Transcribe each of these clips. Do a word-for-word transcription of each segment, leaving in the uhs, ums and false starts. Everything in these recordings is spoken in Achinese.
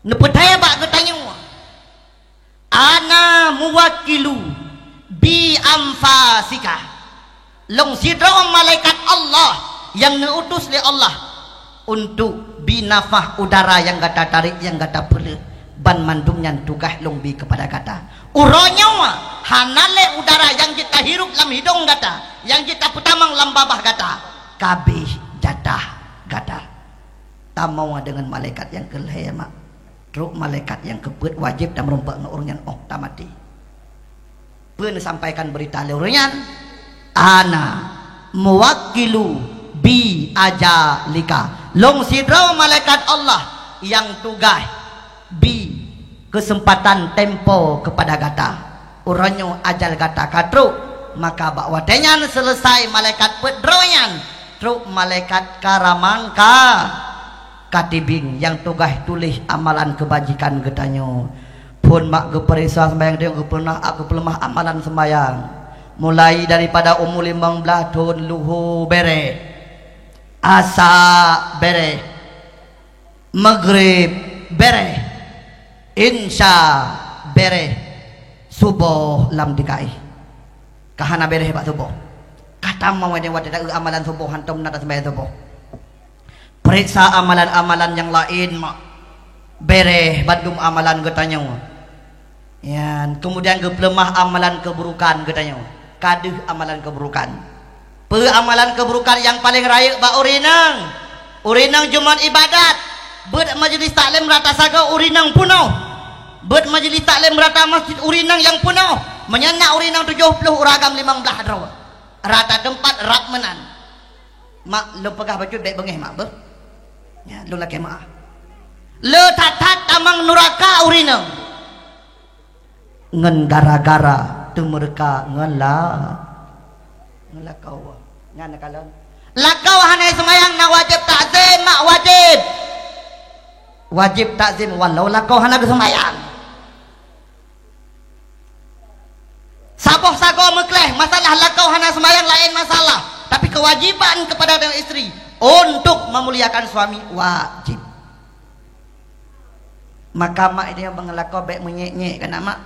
Neupeuthèe bak geutanyoe, "Ana muwakkilu bi anfasika." Lôn sidroe malaikat Allah nyang neuutus lé Allah untuk bi nafah udara nyang gata tarek, nyang gata peuleueh, banmandum nyan tugaih lôn bi keupada gata. Uroe nyoe hana lé udara nyang jeuet tahirup lam hidông gata, nyang jeuet tapeutamong lam babah gata, ka abéh jatah gata. Tamong deungon malaikat nyang keu lhèe, mak. Trok malaikat nyang keupeuet wajéb tameurumpok ngon ureuëng nyan óh tamaté. Peue neusampaikan beurita lé ureuëng nyan? "Ana muwakkilu bi ajalika." Lôn sidroe malaikat Allah nyang tugaih bi keuseumpatan tempo keupada gata. Uroe nyoe ajal gata ka trok, maka bak watèe nyan seuleusai malaikat peuet droe nyan, trok malaikat karamang ka katibin nyang tugaih tuléh amalan keubajikan geutanyoe. Phon mak geupareksa seumayang tanyoe, geupeuleumah, geupeuleumah amalan seumayang. Mulai daripada umu limong blaih thon luho bèrèh, asa bèrèh, Maghrib bèrèh, Insya bèrèh, suboh lam dikaéh. Ka hana bèrèh bak suboh. Ka tamong watèe, watèe taeu amalan suboh, hantom na taseumayang suboh. Peuriksa amalan-amalan nyang laén, mak. Bèrèh bandum amalan geutanyoe. Nyan, keumudian geupeuleumah amalan keuburukan geutanyoe. Ka deuh amalan keuburukan. Peue amalan keuburukan nyang paleng rayeuk bak ureuëng inong? Ureuëng inong jeuet ibadat, beuet majelis taklim rata sagoe ureuëng inong peunoh. Beuet majelis taklim rata masjid ureuëng inong nyang peunoh. Meunyan na ureuëng inong tujoh ploh, ureuëng agam limong blaih droe. Rata teumpat rab meunan. Mak, lôn peugah bacut bèk beungéh, mak, beuh. Nyan, lôn lakèe meu'ah. Le that-that tamong nuraka ureuëng inong. Ngon gara-gara teumeureuka ngon la-, ngon lakoe. Nyan neukalon. Lakoe hana seumayang na wajéb takzim, mak, wajéb. Wajéb takzim walau lakoe hana geuseumayang. Saboh sagoe meukleh, masalah lakoe hana seumayang laén masalah, tapi kewajiban kepada istri untuk memuliakan suami wajib. Maka mak idéh nyang beunglakoe bèk meunyék-nyék keunan mak.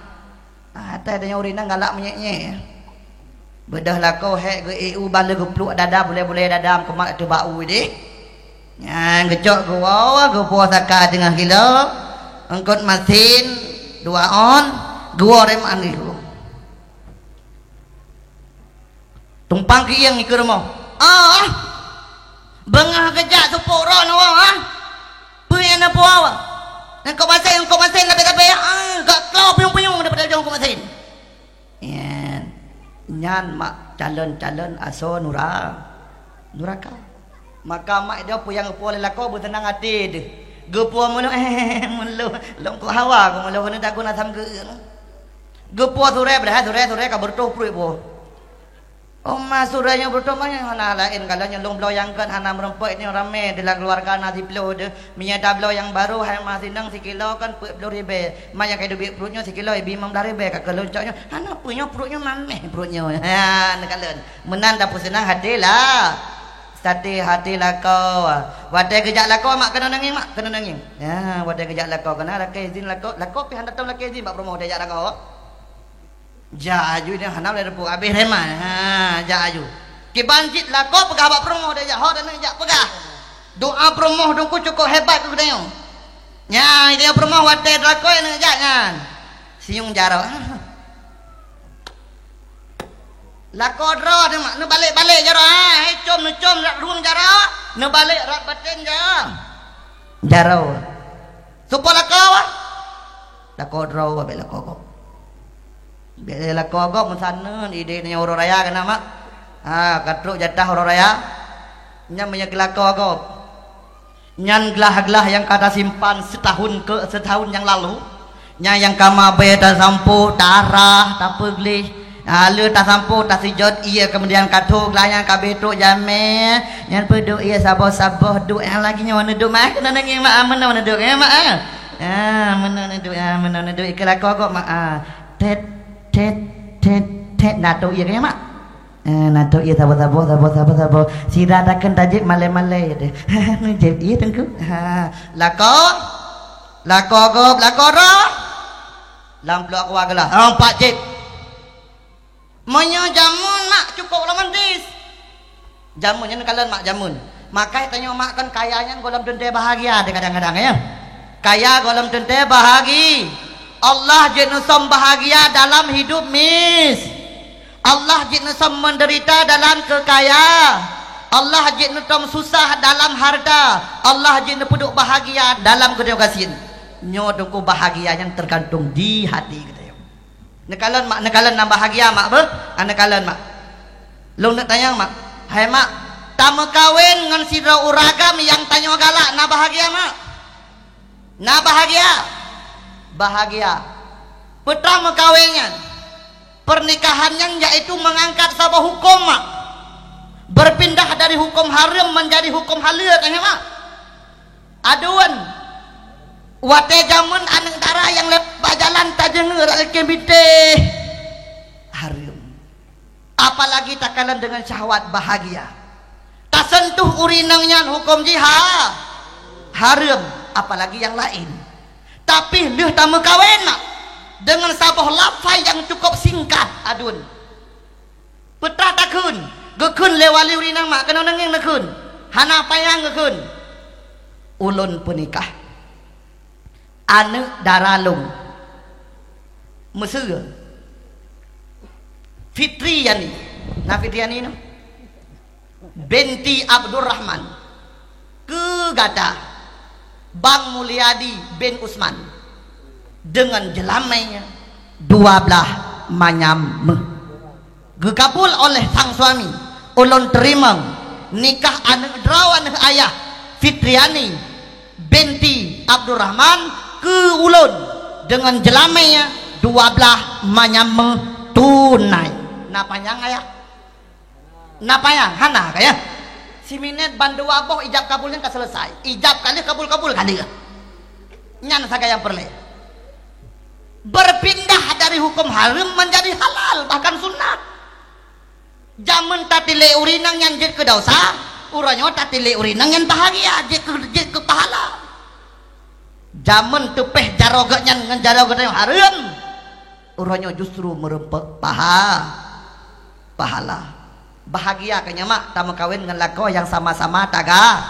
Ah, até idéh nyang ureuëng inong galak meunyék-nyék. Beudôh lakoe hék geu-eu ban lé geupluek dada, bulèe-bulèe dada, meukumat ateueh bak u idéh. Nyan geucok geuwoe, geupuwoe saka teungoh kilo, eungkot masin dua on, geuwoe rem angéh. Tumpang keuieng ikeue rumoh. Ah! Beungah geujak seupôt droe nyoe, ah! Peue nyang neupuwoe? Eungkôt masin, eungkôt masin, tapi-tapi, ah! Gak klo puyong-puyong daripada ujong eungkôt masin. Nyan, nyan mak calon-calon asoe nura-, nuraka. Maka mak idéh peue nyang geupuwoe lé lakoe beuseunang até deuh. Geupuwoe meulôn, eh, meulôn, lôn kok hawa kok meulôn, hana takot asam geu-, geupuwoe surée, padahai surée, surée ka beureutoh pruet boh. Oma surée nyang beureutoh mah nyang hana laén, kalau nyang lôn bloe nyang kon hana meurumpok, nyoe ramé di lam keuluwarga na siploh deuh. Meunyoe tabloe nyang barô hai meuh sinong sikilo kan peuet ploh ribée. Ma nyang ka duek pruet nyoe sikilo ibi limong blaih ribée ka keu lôn cok nyoe. Hana peue nyoe pruet nyoe mameh pruet nyoe. Ha, neukalon. Meunan tapeuseunang até la-, até, até lakoe. Watée geujak lakoe mak keunoe nanggieng mak, keunoe nanggieng. Ya, watée geujak lakoe keunoe lakée izin lakoe, lakoe pih hana tom lakée izin bak peurumoh watée jak lakoe. Jak aju nyan hana lé reupuk abéh reman. Ha, jak aju. Kiban cit lakoe peugah bak peurumoh watée jak, ho dan jak peugah. Doa peurumoh teungku cukup hebat keu geutanyoe. Nya, geutanyoe peurumoh watée lakoe neujak nyan. Siueng jaroe. Lakoe droe teuh mak, neubalek-balek jaroe, ha, hai com neucom rak rueng jaroe, neubalek rak baten ja-, jaroe. Soe po lakoe? Lakoe droe, bèk lakoe gob. Bèk lakoe gob, meusaneun idéh nyoe uroe raya keunan mak. Ha, ka trok jatah uroe raya. Nyan meunyoe keu lakoe gob. Nyan glah-glah nyang ka tasimpan setahun ke, setahun nyang lalu. Nyan nyang ka mabée tasampôh, tarah, tapeugleh. Ah, lheueh tasampôh, tasijot ié, keumudian ka tho glah nyan ka abéh trok jamé. Nyan peuduek ié saboh-saboh duek nyang lagée nyoe neuduek mah, keunoe nanggieng mak, ah, meunoe neuduek, eh, mak, ah. Ah, meunoe neuduek, ah, meunoe neuduek, ikeu lakoe gob mak, ah. Tet, tet, tet, tet, na trok ié keu nyan mak. Eh, na trok ié saboh-saboh, saboh-saboh, saboh. Sira takheun tajép malée-malée deh. Neujép ié teungku. Ha, lakoe. Lakoe gob, lakoe droe. Lam pluek keuluwarga lah. Oh, pak cit. Meunyoe jameun mak cukup romantis. Jameun nyan kalon mak jameun. Maka tanyoe mak kon kaya nyan gohlom teuntée bahagia deh kadang-kadang ya. Kaya gohlom teuntée bahagi. Allah jeuet neusom bahagia dalam hidup mis. Allah jeuet neusom menderita dalam keukaya. Allah jeuet neusom susah dalam harta. Allah jeuet neupeuduek bahagia dalam keudeukasin. Nyoe teungku bahagia nyan teugantung di hati geutanyoe. Neukalon mak, neukalon na bahagia mak beuh? Ah, neukalon mak. Lôn neuk tanyong mak. Hai mak, tameukawen ngon sidroe ureueng agam nyang tanyoe galak na bahagia mak? Na bahagia? Bahagia. Peue tameukawen nyan? Pernikahan nyan yaitu mengangkat saboh huköm mak. Berpindah dari huköm hareuem menjadi huköm haleue kan ya mak? Aduen. Watée jameun aneuëk dara nyang lewat bak jalan tajeungeue rot lakée bintéh. Hareuem. Apalagi takalon deungon syahwat bahagia. Tasentuh ureuëng inong nyan huköm jih ha-, hareuem, apalagi nyang laén. Tapi lheueh tameukawen mak, deungon saboh lafai nyang cukup singkat aduen. Peue takheun, geukheun lé wali ureuëng inong mak keunoe neungieng neukheun. Hana panyang geukheun. Ulôn peunikah aneuëk dara lôn. Meuseu. Fitri Yani. Na Fitri Yani nyoe? Binti Abdurrahman. Keu gata Bang Mulyadi bin Usman deungon jeulamé dua blaih manyam méuh. Geukabul oleh sang suami, ulôn teurimong nikah aneuëk droe aneuëk ayah Fitriani binti Abdurrahman keu ulôn deungon jeulamé dua blaih manyam méuh tunai. Na panyang ayah? Na panyang? Hana ka ya? Siminét bandua boh ijab kabul nyan ka selesai. Ijab ka lheueh, kabul-kabul ka lheueh. Nyan sagai nyang peureulée. Berpindah dari hukum haram menjadi halal, bahkan sunnah. Jameun tatilék ureuëng inong nyan jeuet keu dosa, uroe nyoe tatilék ureuëng inong nyan bahagia, jeuet keu, jeuet keu pahala. Jameun teupéh jaroe geuh nyan ngon jaroe geuh nyan hareuem, uroe nyoe justru meureumpok paha-, pahala. Bahagia keu nyan mak tameukawen ngon lakoe nyang sama-sama taga-,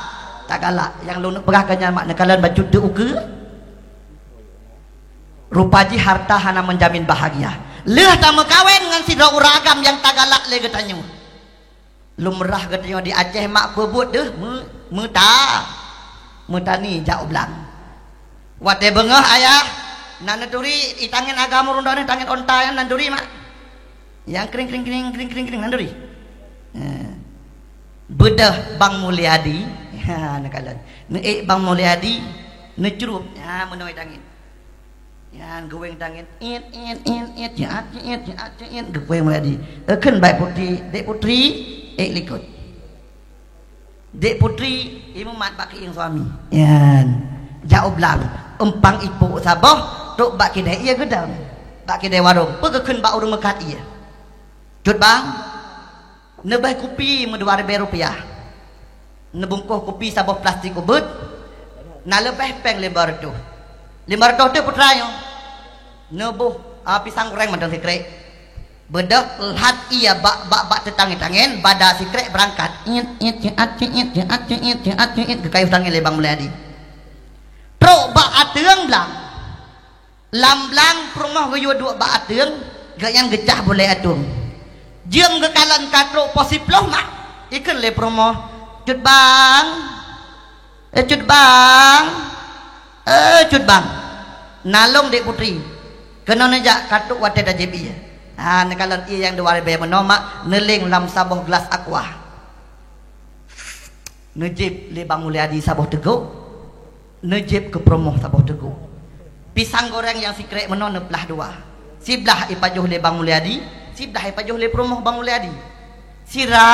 tagalak. Nyang lôn peugah keu nyan mak neukalon bacut teu ukeue. Rupa jih harta hana menjamin bahagia. Lheueh tameukawen ngon sidroe ureuëng agam nyang tagalak lé geutanyoe. Lumrah geutanyoe di Aceh mak peubuet deuh meu-, meuta-, meutani jak u blang. Watée beungoh ayah, na neuturi i tangen agam ureuëng droeneuh tangen onta nyan na neuturi mak. Nyang kring, kring, kring, kring, kring, kring na neuturi. Eh. Beudôh Bang Mulyadi. Ha, neukalon. Neuék Bang Mulyadi, neucrup. Ha, meunoe tangen. Nyan geuweng tangen, it, it, it, it, ciat, ciat, ciat, ciat, geuweng Mulyadi. Eukheun bak Putri, "Dek Putri, ék likot." Dek Putri, imumat bak keuieng suami. Nyan, jak u blang, eumpang ipok saboh, trok bak kidai ié geudong. Bak kidai warong, peue geukheun bak ureuëng meukat ié. Cut bang, Neubeh kupi meudua ribée rupiah. Neubungkôh kupi saboh plastik ubeut, na leubeh péng lima reutôh. Lima reutôh teuk putra nyoe. Neuboh, a, pisang goreng mantong sikrek. Beudôh lhat ié bak, bak, bak teutangen-tangen, bada sikrek beurangkat. Iet, iet, ciat, ciat, ciat, ciat, ciat, ciat, geukayôh tangen lé Bang Mulyadi. Trok bak ateueng blang. Lam blang peurumoh geuyue duek bak ateueng, gobnyan geucah bulée ateueng. Jeuem geukalon ka trok poh siplôh mak, ikheun lé peurumoh, "Cut bang, eh, cut bang, eh, cut bang. Nalong dek putri, keunoe neujak ka trok watée tajieb ié." Ha, neukalon ié nyang dua ribée meunoe mak, neuléng lam saboh glas aqua. Neujieb lé Bang Mulyadi saboh teugok, neujieb keu peurumoh saboh teugok. Pisang goreng nyang sikrek meunoe neuplah dua. Siblah ipajoh lé Bang Mulyadi, siblah ipajoh lé peurumoh Bang Mulyadi. Sira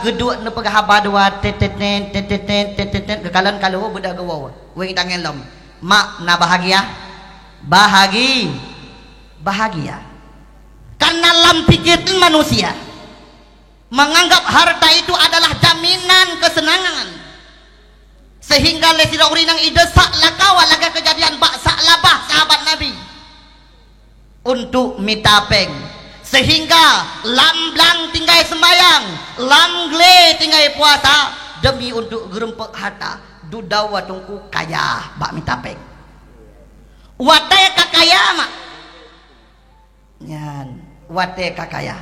geuduek neupeugah haba dua, tet, tet, tet, geukalon ka lheueh beudôh geuwoe. Weng tangen lom. Mak na bahagia? Bahagi-, bahagia. Karena lam pikiran manusia, menganggap harta itu adalah jaminan kesenangan, sehingga Lé sidroe ureuëng nyang idesak lakoe lagée keujadian bak Sa'labah sahabat Nabi. Untuk mita péng. Sehingga lam blang tinggai seumayang, lam glé tinggai puasa, demi untuk geurumpok harta. Dudoe teungku kaya bak mita péng. Watée ka kaya mak. Nyan, watée ka kaya.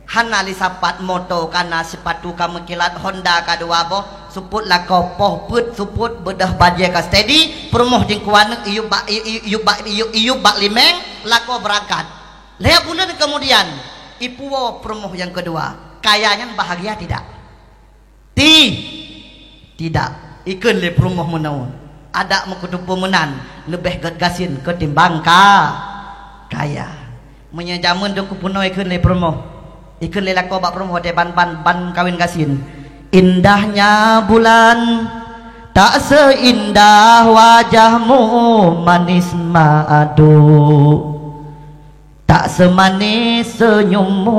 Hana lé sapat, moto ka na, sipatu ka meukilat, Honda ka dua boh, seupôt lakoe poh peuet, seupôt beudôh bajée ka steady, peurumoh jingkuan, iyup bak, i-, i-, iyup bak, iyup, iyup bak limeng, lakoe beurangkat. Lhée buleuen keumudian, ipuwoe peurumoh nyang keudua. Kaya nyan bahagia tidak? Ti-, tidak. Ikheun lé peurumoh meunoe, adak meukeuteupeue meunan leubeh gét gasien keutimbang ka-, kaya. Meunyoe jamén dong kupeunoe ikheun lé peurumoh, ikheun lé lakoe bak peurumoh watée ban, ban, ban kawén gasien. Indahnya bulan, tak seindah wajahmu manis madu. Tak semanis senyummu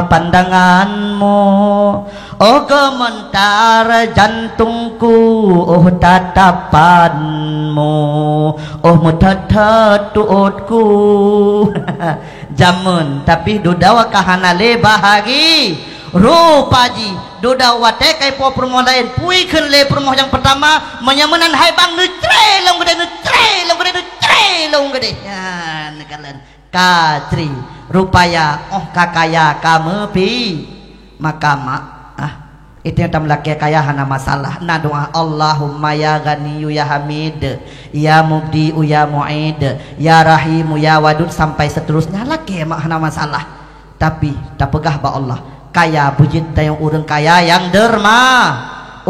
pandanganmu, oh gementar jantungku, oh tatapanmu, oh meuthot-thot tuotku. Jamén, tapi dudoe ka hana lé bahagi. Rupa jih, dudoe watée ka ipuwoe peurumoh laén, peue ikheun lé peurumoh nyang peurtama, meunyoe meunan hai bang neucre lôn keudeh, neucre lôn keudeh, neucre lôn keudeh. Nyan, neukalon. Ka cri, rupaya óh ka kaya ka meupi. Maka mak, ah, itu nyang tameulakée kaya hana masalah. Na doa, Allahumma ya Ghaniyyu ya Hamid, ya Mubdi'u ya Mu'id, ya Rahimu ya Wadud sampai seterusnya. Lakée mak hana masalah. Tapi tapeugah bak Allah, kaya beujeuet tanyoe ureuëng kaya nyang derma,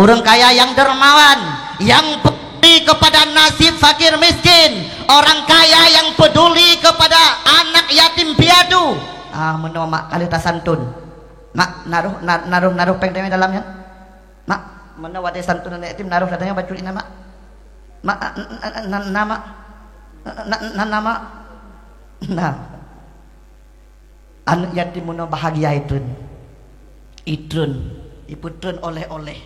ureuëng kaya nyang dermawan, nyang peduli kepada nasib fakir miskin, orang kaya yang peduli kepada anak yatim piatu. Ah, meunoe mak ka lheueh tasantun. Mak, naroh, na-, naroh, naroh péng tanyoe dalam nyan. Mak, meunoe watée santun aneuk yatim naroh tanyoe bacut inan mak. Mak, na, na, na, na, mak. Na, na, na, mak. Nah. Aneuk yatim meunoe bahagia itreun. Itreun, ipeutreun oleh-oleh.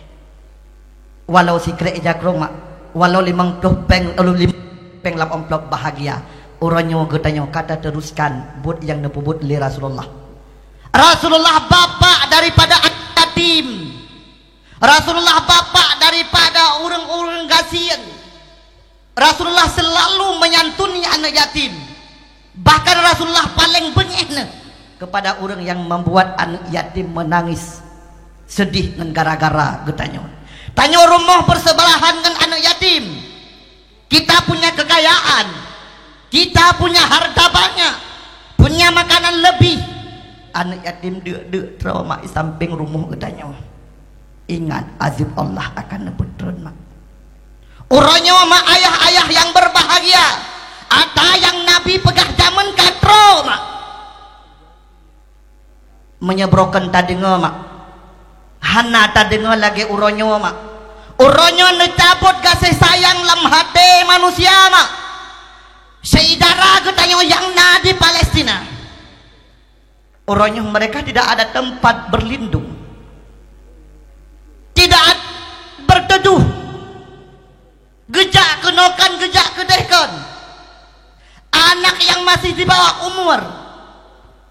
Walau sikrék ija krong mak, walau limong ploh péng, lalu limong péng lam amplop bahagia. Uroe nyoe geutanyoe ka tateruskan buet nyang neupeubuet lé Rasulullah. Rasulullah bapak daripada aneuk yatim. Rasulullah bapak daripada ureuëng-ureuëng gasien. Rasulullah selalu menyantuni aneuk yatim. Bahkan Rasulullah paléng beungéh neuh kepada ureuëng nyang membuat aneuk yatim menangis, sedih ngon gara-gara geutanyoe. Tanyoe rumoh beusebelahan ngon aneuk yatim. Kita punya kekayaan, kita punya harta banyak, punya makanan lebih. Aneuk yatim deuk-deuk trauma di sampéng rumoh geutanyoe. Ingat, azab Allah akan neupeutrön mak. Uroe nyoe mak, ayah-ayah yang berbahagia, ata nyang Nabi peugah jamén ka troh mak. Meunyoe broken tadeungoe mak, hana tadeungoe lagée uroe nyoe mak. Uroe nyoe neucabot gaséh sayang lam até manusia mak. Syedara geutanyoe nyang na di Palestina. Uroe nyoe mereka tidak ada tempat berlindung. Tidak ad-, berteduh. Geujak keunoe kon, geujak keudeh kon. Anak yang masih di bawah umur.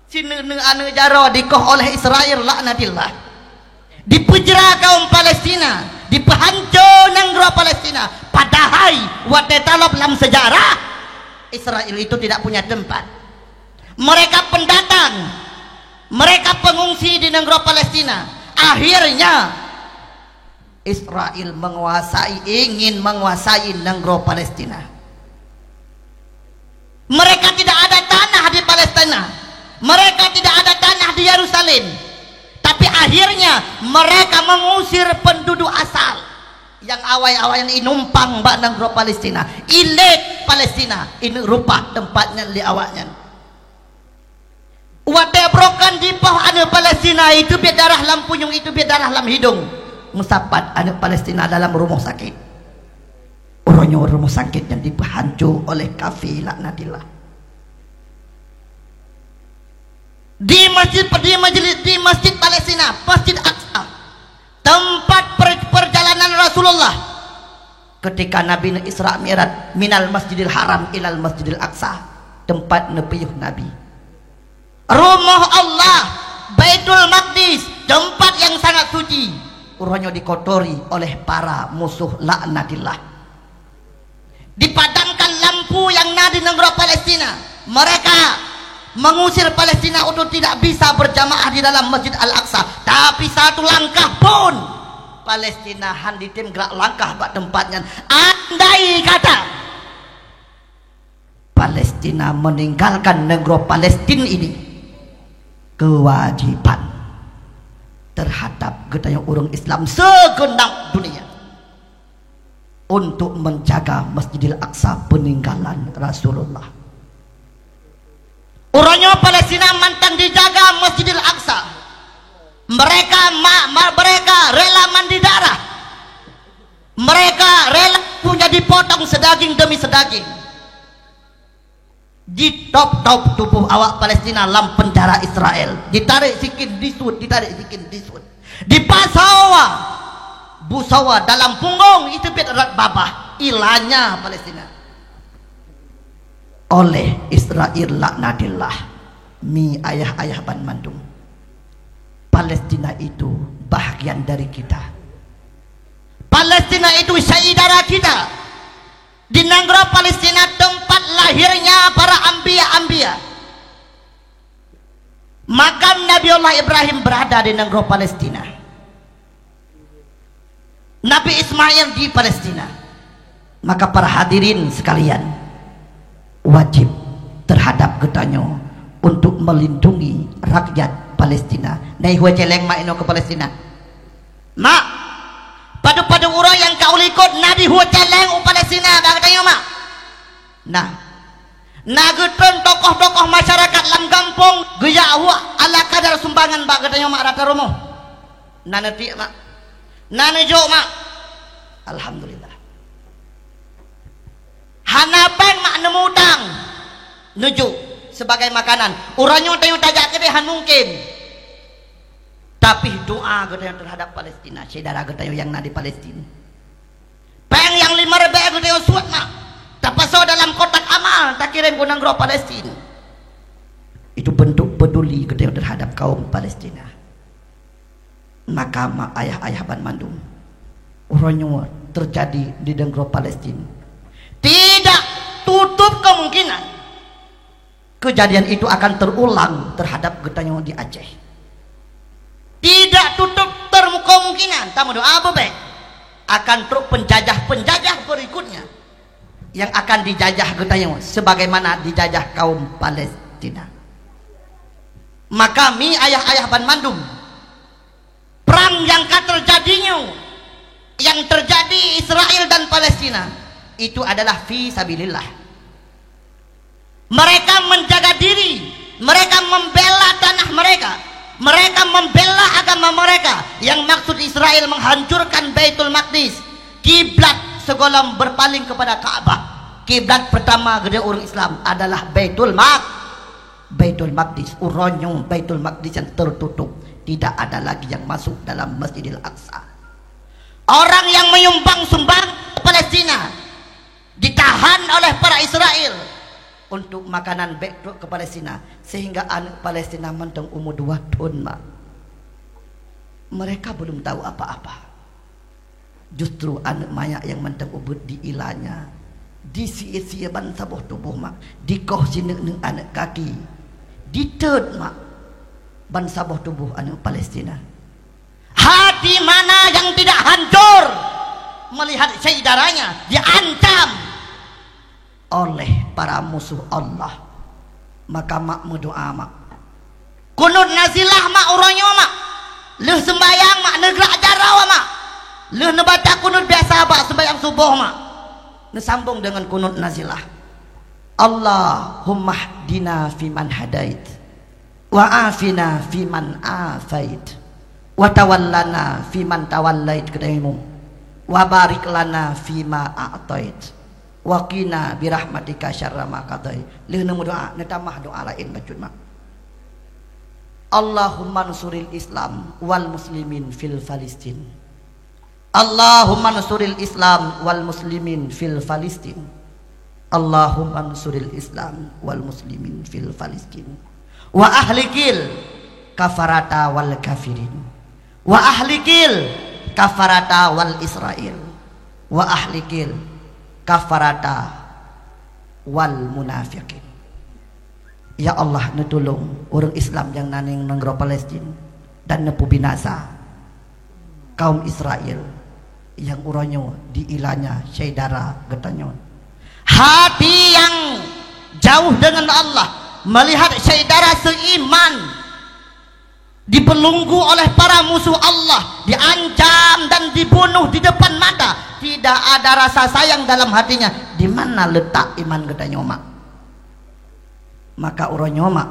Sineuk-neuk aneuk jaroe dikoh oleh Israel laknatillah. Dipeujra kaum Palestina, dipeuhanco nanggroe Palestina. Padahai watée talob lam sejarah, Israel itu tidak punya tempat. Mereka pendatang, mereka pengungsi di nanggroe Palestina. Akhirnya, Israel menguasai, ingin menguasai nanggroe Palestina. Mereka tidak ada tanah di Palestina. Mereka tidak ada tanah di Yerusalem. Tapi akhirnya mereka mengusir penduduk asal. Nyang awai-awai nyan inumpang bak nanggroe Palestina. Ilét Palestina, ineuk rumpah teumpat nyan lé awaknyan. Watée broken dipoh aneuk Palestina, itu biet darah lam punyueng, itu biet darah lam hidong. Meusapat aneuk Palestina dalam rumoh sakét. Uroe nyoe rumoh sakét nyan dipeuhanco oleh kafé laknatillah. Di masjid, di majlis, di Masjid Palestina, Masjid Aqsa, tempat per-, perjalanan Rasulullah, Ketika Nabi neu-Isra Mi'raj minal Masjidil Haram ilal Masjidil Aqsa, teumpat neupiôh Nabi. Rumoh Allah, Baitul Maqdis, teumpat nyang sangat suci, uroe nyoe dikotori oleh para musuh laknatillah. Dipadamkan lampu nyang na di nanggroe Palestina. Mereka mengusir Palestina untuk tidak bisa berjamaah di dalam Masjid Al-Aqsa. Tapi satu langkah pun Palestina han jitem gerak langkah bak teumpat nyan. Andai kata Palestina meninggalkan nanggroe Palestina ini, kewajiban terhadap geutanyoe ureuëng Islam segenap dunia untuk menjaga Masjidil Aqsa peninggalan Rasulullah. Uroe nyoe Palestina mantong dijaga Masjidil Aqsa. Mereka ma-, ma-, mereka rela mandi darah. Mereka rela tubuhnya dipotong sedaging demi sedaging. Ditop-top tubuh awak Palestina lam penjara Israel. Ditarik sikin, disuet, ditarik sikin, disuet. Dipasoe busoe dalam punggong, iteubiet rot babah. Ilanya Palestina oleh Israel laknatillah. Mi ayah-ayah banmandum, Palestina itu bahagian dari kita. Palestina itu syedara kita. Di nanggroe Palestina tempat lahirnya para anbiya-anbiya. Makam Nabiullah Ibrahim berada di nanggroe Palestina. Nabi Ismail di Palestina. Maka para hadirin sekalian, wajib terhadap geutanyoe untuk melindungi rakyat Palestina. Na i hue céléng mak inoe keu Palestina? Mak, padub-padub uroe nyang ka u likot na di hue céléng u Palestina bak geutanyoe mak? Nah, na geutreun tokoh-tokoh masyarakat lam gampông geujak hue ala kadar sumbangan bak geutanyoe mak rata rumoh. Na neutiek mak? Na neujok mak? Alhamdulillah. Hana péng mak neumutang, neujok sebagai makanan. Uroe nyoe tanyoe tajak keudeh han mungken. Tapi doa geutanyoe terhadap Palestina, syedara geutanyoe nyang na di Palestina. Péng nyang lima ribée geutanyoe suet mak, tapasoe dalam kotak amal, takirém keu nanggroe Palestina. Itu bentuk peduli geutanyoe terhadap kaum Palestina. Maka mak ayah-ayah banmandum, uroe nyoe teujadi di nanggroe Palestina. Tidak tutup kemungkinan kejadian itu akan terulang terhadap geutanyoe di Aceh. Tidak tutup ter-, kemungkinan, tameudoa beubék, akan trok penjajah-penjajah berikutnya yang akan dijajah geutanyoe sebagaimana dijajah kaum Palestina. Maka mi ayah-ayah banmandum, perang yang ka terjadi nyoe, yang terjadi Israel dan Palestina, itu adalah fi sabilillah. Mereka menjaga diri, mereka membela tanah mereka, mereka membela agama mereka. Yang maksud Israel menghancurkan Baitul Maqdis, kiblat segolom berpaling kepada Ka'bah. Kiblat pertama geutanyoe ureuëng Islam adalah Baitul Maq-, Baitul Maqdis. Uroe nyoe Baitul Maqdis yang tertutup, tidak ada lagi yang masuk dalam Masjidil Aqsa. Orang yang menyumbang-sumbang ke Palestina ditahan oleh para Israel untuk makanan bék trok ke Palestina, sehingga aneuk Palestina mantong umur dua thon mak. Mereka belum tahu apa-apa. Justru aneuk manyak nyang mantong ubit diilanya, disié-sié ban saboh tuboh mak, dikoh sineuk-neuk aneuk kaki, ditot mak ban saboh tuboh aneuk Palestina. Hati mana yang tidak hancur melihat syeidaranya diancam oleh para musuh Allah? Maka mak meudoa mak. Kunut nazilah mak uroe nyoe mak. Lheueh seumbahyang mak neugrak jaroe mak. Lheueh neubaca kunut biasa bak seumbahyang suboh mak. Neusambong deungon kunut nazilah. Allahummahdina fiman hadait. Wa afina fiman afait. Wa tawallana fiman tawallait keudaimu. Wa barik lana fima a'tait. Wa qina birahmatika syarra ma qadait. Lheueh neumeudoa, neutamah doa laén bacut mak. Allahumma nsuril Islam wal muslimin fil Palestin. Allahumma ansuril Islam wal muslimin fil Falistin. Allahumma ansuril Islam wal muslimin fil Falistin. Wa ahlikil kafarata wal kafirin. Wa ahlikil kafarata wal Israel. Wa ahlikil kafarata wal munafiqin. Ya Allah, neutulông ureuëng Islam nyang na nanggroe Palestina dan neupeubinasa kaum Israel nyang uroe nyoe diilanya syedara geutanyoe. Hati yang jauh dengan Allah melihat syedara seiman dibelunggu oleh para musuh Allah, diancam dan dibunuh di depan mata, tidak ada rasa sayang dalam hatinya. Di mana letak iman geutanyoe mak? Maka uroe nyoe mak,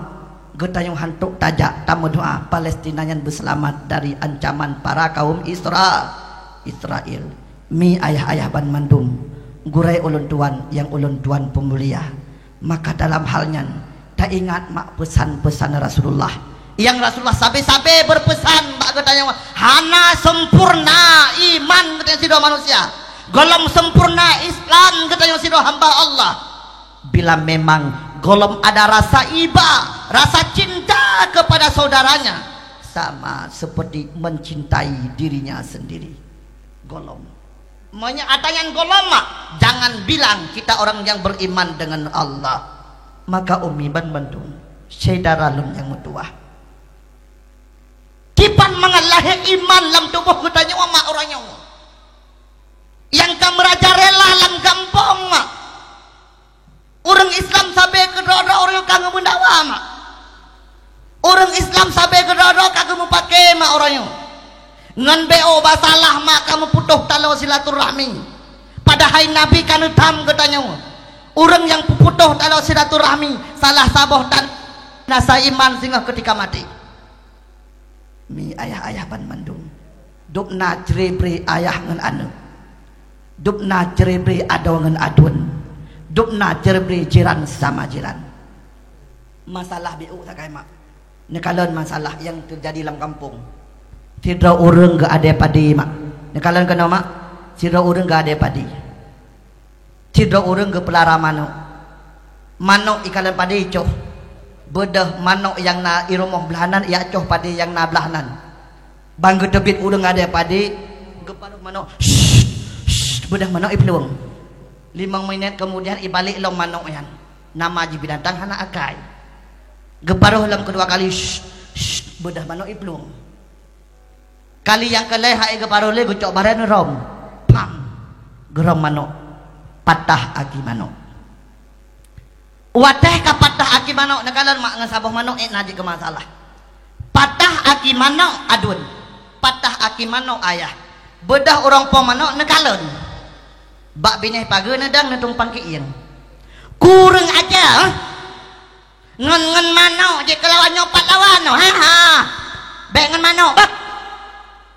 geutanyoe hantom tajak tameudoa Palestina nyan beuseulamat dari ancaman para kaum Isra-, Israel. Mi ayah-ayah banmandum, gurée ulôn tuan nyang ulôn tuan peumulia, maka dalam hal nyan taingat mak peusan-peusan Rasulullah. Nyang Rasulullah sabe-sabe beupeusan bak geutanyoe, hana sempurna iman geutanyoe sidroe manusia. Gohlom sempurna Islam geutanyoe sidroe hamba Allah. Bila memang gohlom ada rasa iba, rasa cinta kepada saudaranya, sama seperti mencintai dirinya sendiri. Gohlom. Meunyoe ata nyan gohlom mak, jangan bilang kita orang yang beriman dengan Allah. Maka umi banmandum, syedara lôn nyang meutuwah, kiban mangat lahé iman lam tuboh geutanyoe mak uroe nyoe. Nyang ka meurajalela lam gampông mak. Ureuëng Islam sabe keudroe-droe ureuëng ka geumeudawa mak. Ureuëng Islam sabe keudroe-droe ka geumeupaké mak uroe nyoe. Ngon B O basalah mak ka meuputôh taloe silaturahmi. Padahai Nabi ka neutham geutanyoe, ureuëng nyang peuputôh taloe silaturahmi salah saboh tan-, nasa iman singoh keutika maté. Mi ayah-ayah banmandum, dubna cre-bre ayah ngon aneuëk, dubna cre-bre adoe ngon aduen, dubna cre-bre jiran sama jiran. Masalah biôk sagai mak. Neukalon masalah nyang teujadi lam gampông. Sidroe ureuëng geuadée padé mak. Neukalon keunoe mak. Sidroe ureuëng geuadée padé. Sidroe ureuëng geupeulara manok. Manok ikalon padé icoh. Beudôh manok nyang na i rumoh blaih nan, iyak coh padé nyang na blaih nan. Ban geuteubiet ureuëng adée padé, geuparoh manok. Shh, shh, beudôh manok iplueng. Limong minét keumudian ibalek lom manok nyan. Nama jih binatang hana akai. Geuparoh lom keudua kali, shh, shh, beudôh manok iplueng. Kali nyang keulhée hai geuparoh lé geucok barée neurhom. Pam! Geurhom manok. Patah aki manok. Watée ka patah aki manok, neukalon mak ngon saboh manok ék na jikeu masalah. Patah aki manok aduen. Patah aki manok ayah. Beudôh ureuëng po manok neukalon. Bak binéh pageue neudong neutumpang keuieng. Kureueng aja, eh? Ngon, ngon manok jih keulawan nyoe pat lawan nyoe. Ha, ha. Bék ngon manok, bah.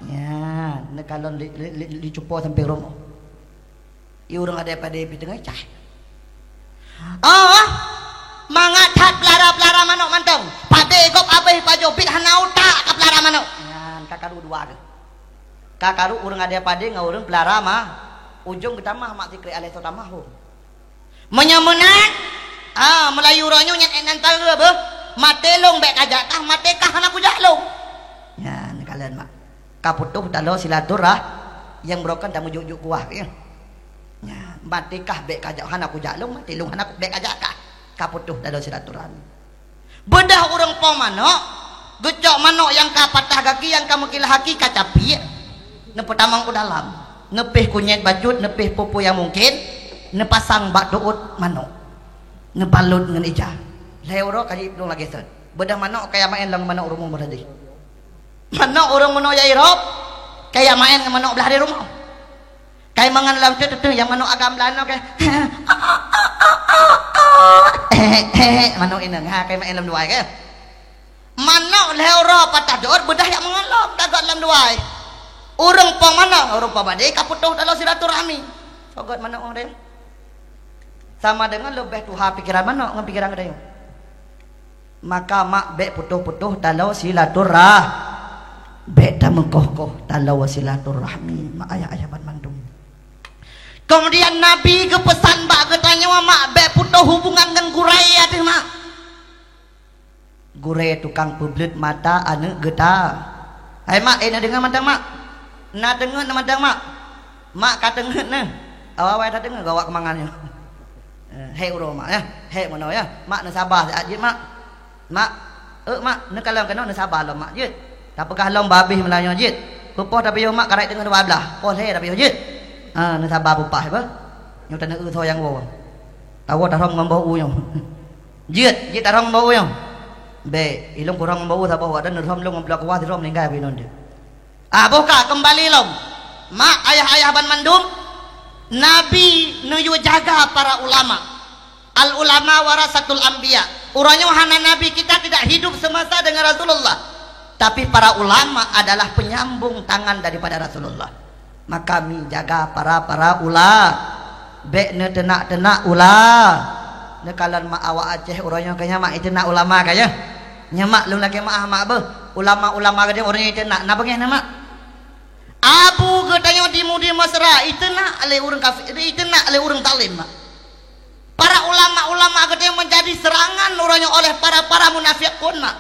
Nyan, neukalon li, li, li, li cupo sampoe rumoh. I ureuëng adée padé pih teungoh cah. Oh, mangat that peulara-peulara manok mantong. Padé gob abéh pajoh bit hana utak ka peulara manok. Nyan, ka karu dua tu. Ka karu ureuëng adée padé ngon ureuëng peulara ma-, ujong geutamah mak sikrek alai soe tamah hom. Meunyoe meunan, ah, Meulayu uroe nyoe nyan ék nan tareueh beuh, maté lôn bék kajak kah, maté kah hana kujak lôn. Nyan, neukalon mak. Ka putôh taloe silaturah-, nyang beurokon tameujuk-juk kuah, ya. Nyan, maté kah bék kajak, hana kujak lôn, maté lôn hana ku-, bék kajak kah. Ka putôh taloe silaturahmi. Beudôh ureuëng po manok, geucok manok nyang ka patah gaki, nyang ka meukilah aki, ka capiek, neupeutamong u dalam, neupéh kunyét bacut, neupéh peue-peue nyang mungken, neupasang bak teuôt manok, neubalot ngon ija. Lhée uroe ka jiplueng lagée sot. Beudôh manok kaya maén lom manok rumoh meuradi. Manok ureuëng meunoe jak irop, kaya maén ngon manok blaih di rumoh. Kai mangan lam teuteuteue nyang manok agam lanoe keh. Manok inong, ha, kai maén lam luwai keh. Manok lhée uroe patah deuot beudôh jak mangan lom tagot lam luwai. Ureuëng po manok, ureuëng po padé ka putôh taloe silaturahmi. Sogot manok ureuëng. Sama deungon leubeh tuha pikeran manok ngon pikeran geutanyoe. Maka mak bék putôh-putôh taloe silaturah-, Bék tameukoh-koh taloe silaturahmi mak ayah-ayah banmandum. Kemudian Nabi geupeusan bak geutanyoe mak bék putôh hubungan ngon gurée ateueh mak. Gurée tukang peubleut mata aneuëk geuta. Hai mak, eh na deungoe mantong mak. Na teungeut na mantong mak. Mak ka teungeut na. Awai-awai tateungeut gawak keumangan nyoe. Eh, hék uroe mak ya. Hék meunoe ya. Mak neusaba siat jeuet mak. Mak, euk mak, neukalon keunoe neusaba lom mak jeuet. Tapeugah lom babeh meulayeue jeuet. Peupoh tapiôh mak karai teungoh dua blah. Poh lhée tapiôh jeuet. Ha, neusaba peupaih beuh. Nyoe taneueu soe nyang woe. Tawoe tarhom ngon boh u nyoe. Jeuet, jeuet tarhom ngon boh u nyoe. Bék, ilong kurhom ngon boh u saboh wadan neurhom lom ngon bloe kuah sirhom ninggai binoe jeuet. Ah, boh ka keumbali lom. Mak ayah-ayah banmandum, Nabi neuyue jaga para ulama. Al ulama warasatul anbiya. Uroe nyoe hana nabi kita tidak hidup semasa dengan Rasulullah. Tapi para ulama adalah penyambung tangan daripada Rasulullah. Maka mi jaga para-para ula. Bék neuteunak-teunak ula. Neukalon mak awak Aceh uroe nyoe kanya mak iteunak ulama kaya. Nyamak lôn lakée maah mak beuh. Ulama-ulama geude uroe nyoe iteunak na beungéh na mak. Abu geutanyoe di Mudi Mesra iteunak lé ureuëng kafir, iteunak lé ureuëng zalim mak. Para ulama-ulama geutanyoe menjadi serangan uroe nyoe oleh para-para munafiqun mak.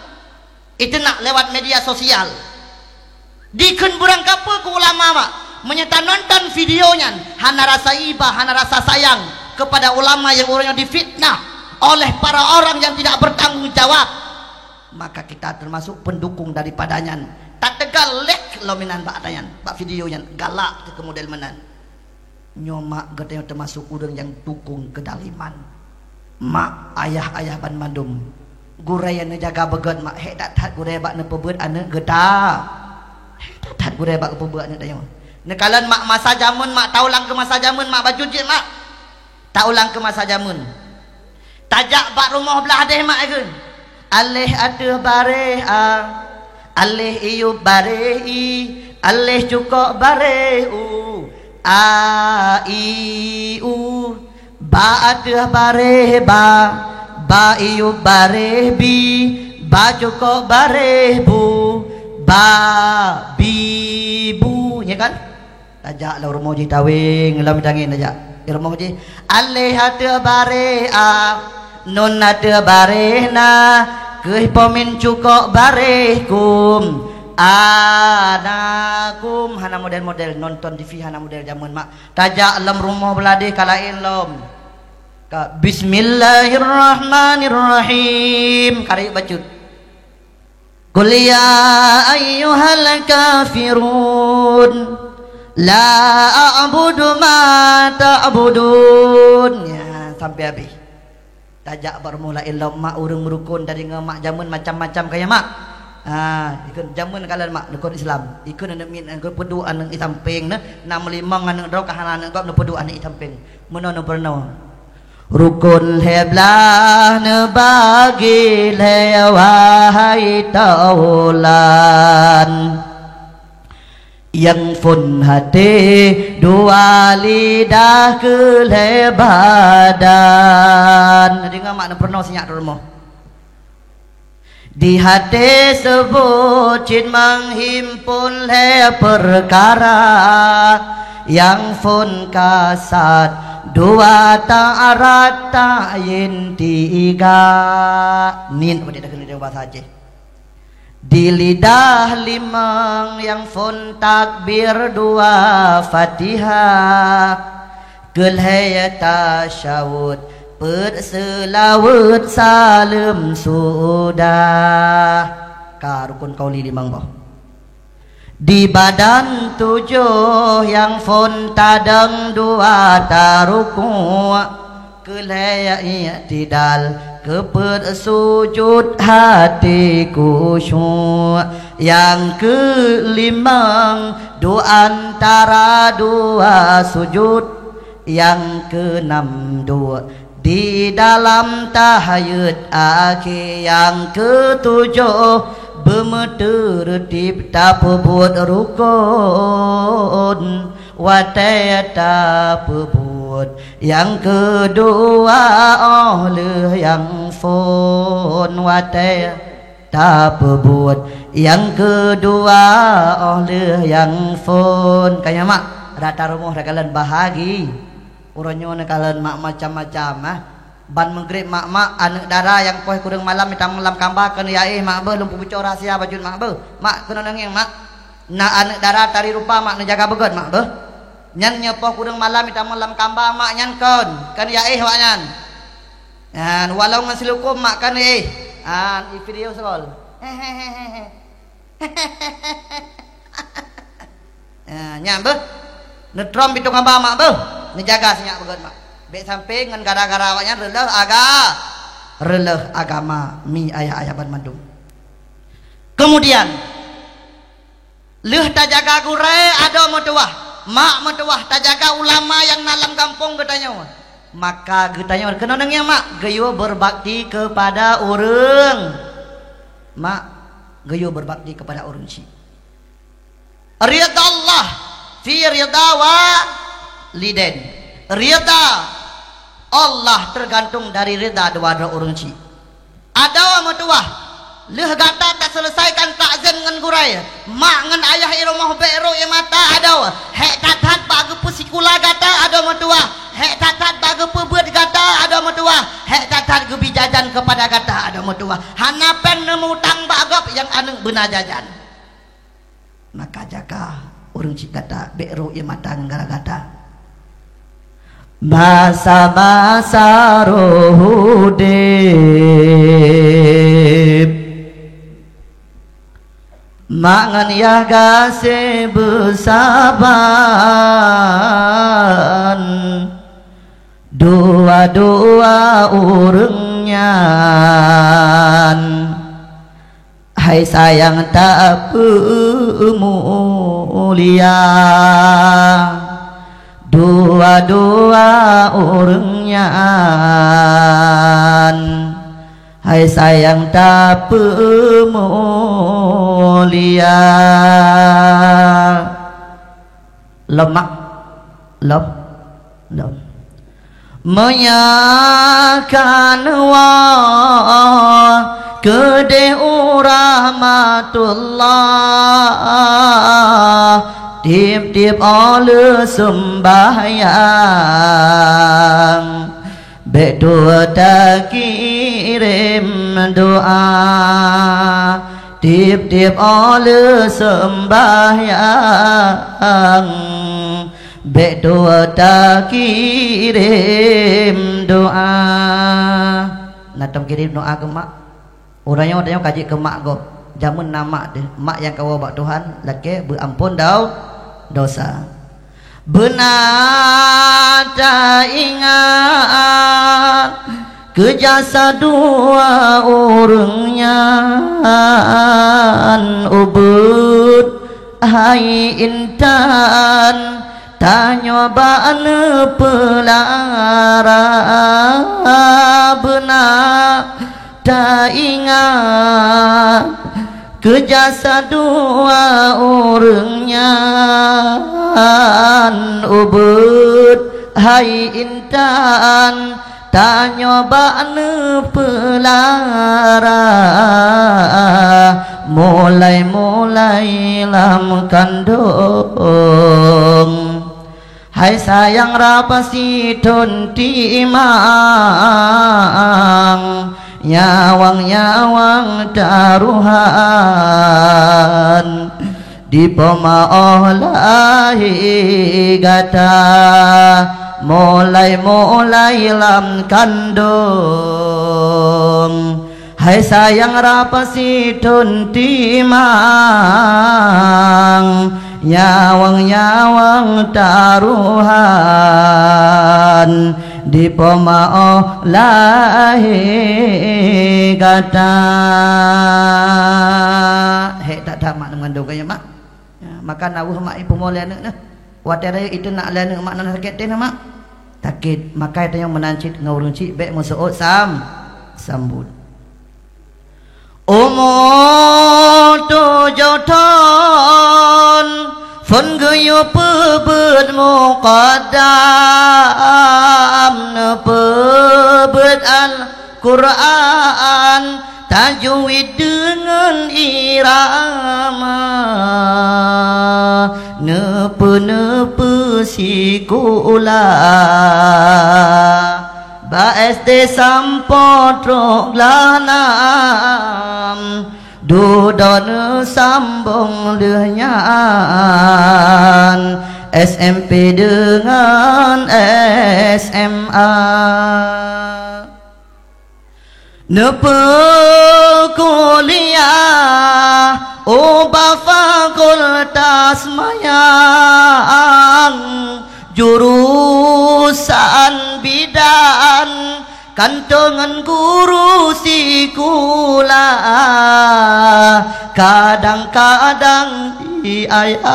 Iteunak lewat media sosial. Dikheun beurangkapeue keu ulama mak. Meunyoe tanonton video nyan, hana rasa iba, hana rasa sayang kepada ulama yang uroe nyoe difitnah oleh para orang yang tidak bertanggung jawab. Maka kita termasuk pendukung daripada nyan. Tateugal lek lom inan bak ata nyan, bak video nyan galak teuh keu model meunan. Nyoe mak geutanyoe termasuk ureuëng nyang dukung keudaliman. Mak ayah-ayah banmandum, gurée nyang neujaga beugét mak hék that-that gurée bak neupeubeuet aneuëk geuta. Hék that-that gurée bak geupeubeuet aneuëk tanyoe. Neukalon mak masa jameun mak taulang keu masa jameun mak bacut jeuet mak. Taulang keu masa jameun. Tajak bak rumoh blah deh mak ikheun. Aléh ateueh baréh a, aléh iyup baréh i, aléh cukok baréh u, a, i, u. Ba ateueh baréh ba, ba iyup baréh bi, ba cukok baréh bu, ba, bi, bu. Nya kan? Tajak lam rumoh jih taweng, lam tangen tajak. Di rumoh jih, aléh ateueh baréh a, nun ateueh baréh na, keuh pomin cukok baréh kum. Ana kum, hana model-model, nonton T V hana model jameun mak. Tajak lam rumoh blah deh ka laén lom. Ka, bismillahirrahmanirrahim. Karib bacut. Qul ya ayyuhal kafirun, la a'budu ma ta'budun. Ya, sampai habis. Tajak bak rumoh laén lom mak ureuëng meurukon dari ngon mak jameun macam-macam kaya mak. Ha, ikheun jameun kalon mak rukon Islam. Ikheun aneuëk miet, ikheun peuduek aneuëk di sampéng neh, na meulimong aneuëk droe ka hana aneuëk gob neupeuduek aneuëk di sampéng. Meunoe neupeurunoe. Rukon lhée blah neubagi lhée wahai taulan. Nyang phon até dua lidah keu lhée badan. Deungoe mak neupeurunoe sinyak rumoh. Di até seubot cit meuhimpon lhée peukara, nyang phon kasat dua, taat rata yin tiga. Niet bak ita keuneuk deungoe basa Aceh. Di lidah limong nyang phon takbir dua Fatihah. Keu lhée tasyahud, peuet seulaweuet saleuem sudah. Ka rukon qauli limong boh. Di badan tujoh nyang phon tadong dua taruku'. Keu lhée i'tidal, keu peuet sujut hati khusyuk. Nyang keu limong duek antara dua sujut. Nyang keunam duek di dalam tahayut akhé. Nyang keutujoh beumeuteurtib tapeubuet rukon watée tapeubuet. Nyang keudua óh lheueh nyang phon watée tapeubuet. Nyang keudua, óh lheueh nyang phon. Ka nyan, mak, rata rumoh takalon bahagi. Uroe nyoe neukalon mak macam-macam, ah. Ban meugreb mak-mak, aneuk dara nyang poh kureueng malam jitamong lam kamba keuneuk jiéh mak beuh, lôn peubuco rahsia bacut mak beuh. Mak keunoe ngieng mak. Na aneuk dara tari rupa mak neujaga beugét mak beuh. Nyan nyoe poh kureueng malam jitamong lam kamba mak nyan kon, keuneuk jiéh awaknyan. Nyan walau ngon silukom mak keuneuk jiéh. An, i video seugol. Hehehe. Ah, nyan beuh. Neutrom pintoe kamba mak beuh. Neujaga sinyak beugét mak. Bék sampai ngon gara-gara awaknyan reuloh aga-, reuloh agama mi ayah-ayah banmandum. Kemudian, lheueh tajaga gurée adoe meutuwah, mak meutuwah, tajaga ulama nyang na lam gampông geutanyoe. Maka geutanyoe keunoe ngieng mak, geuyue berbakti kepada ureuëng. Mak, geuyue berbakti kepada ureuëng chik. Ridha Allah fi ridha walidain. Ridha Allah tergantung dari ridha dua droe ureuëng chik. Adoe meutuwah, lheueh gata taseuleusaikan takzin ngon gurée, mak ngon ayah i rumoh bék rô ie mata adoe, hék that-that bak geupeusikula gata adoe meutuwah, hék that-that bak geupeubeuet gata adoe meutuwah, hék that-that geubi jajan keupada gata adoe meutuwah. Hana péng neumutang bak gob nyang aneuk beuna jajan. Maka jaga ureuëng chik gata, bék rô ie mata ngon gara gata. Masa-masa roh udeb, mak ngon yah gaséh beusaban, dua-dua ureuëng nyan. Hai sayang tapeumulia, dua-dua ureuëng nyan. Hai sayang tapeumulia. Lom mak, lom, lom. Meunyoe kan woe keudeh u rahmatullah, tieb-tieb óh lheueh seumbahyang, bék tuwoe takirém doá. Tieb-tieb óh lheueh seumbahyang, bék tuwoe takirém doá. Na tom kirém doá keu mak. Uroe nyoe tanyoe ka jeuet keu mak gob. Jameun na mak deuh, mak nyang kawoe bak Tuhan lakée beuamphon dau-, dosa. Beuna taingat keu jasa dua ureuëng nyan, ubeuet hai intan, tanyoe bak neupeulara. Beuna taingat keu jasa dua ureuëng nyan, ubeuet hai intan, tanyoe bak neupeulara, mulai-mulai lam kandong. Hai sayang rab sithon timang, nyawöng-nyawöng taruhan, dipoh ma óh lahé gata, mulai-mulai lam kandong. Hai sayang rab sithon timang, nyawöng-nyawöng taruhan, dipoh ma óh lahé gata. Hék that-that mak neumandum keu nyoe mak. Ya, maka na weueh mak ipeumo lé aneuk neuh. Watée rayeuk itu nak lé aneuk mak nan sakét teuh na mak. Sakét, maka tanyoe meunan cit ngon ureuëng chik bék meuseuôt sam-, sambot. Umu tujoh thon, phon geuyue peubeuet muqaddam, neupeubeuet Al-Qur'an, tajwid deungon Rama neupeu-neupeu sikula, bak S D sampoe trok Glanam, dudoe neusambong lheueh nyan S M P deungon S M A. Neupeu kuliah ubak fakultas manyang, jurusan bidan, kantô ngon guru sikula, kadang-kadang di ayah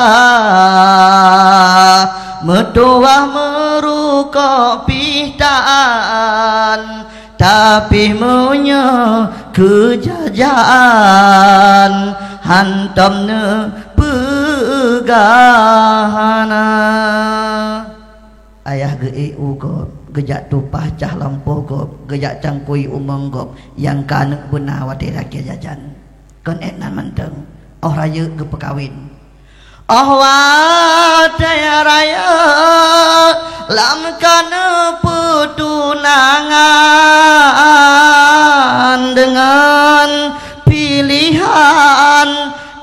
meutuwah meurukok pih tan. Tapi meunyoe keu jajan, hantom neupeugah hana. Ayah geuék u gob, geujak tupaih cah lampôh gob, geujak cangkui u mong gob, nyang ka aneuk beuna watée lakée jajan. Kon ék nan mantong, óh rayeuk geupeukawen. Óh watée rayeuk lam ka neupeutunangan deungon pilihan,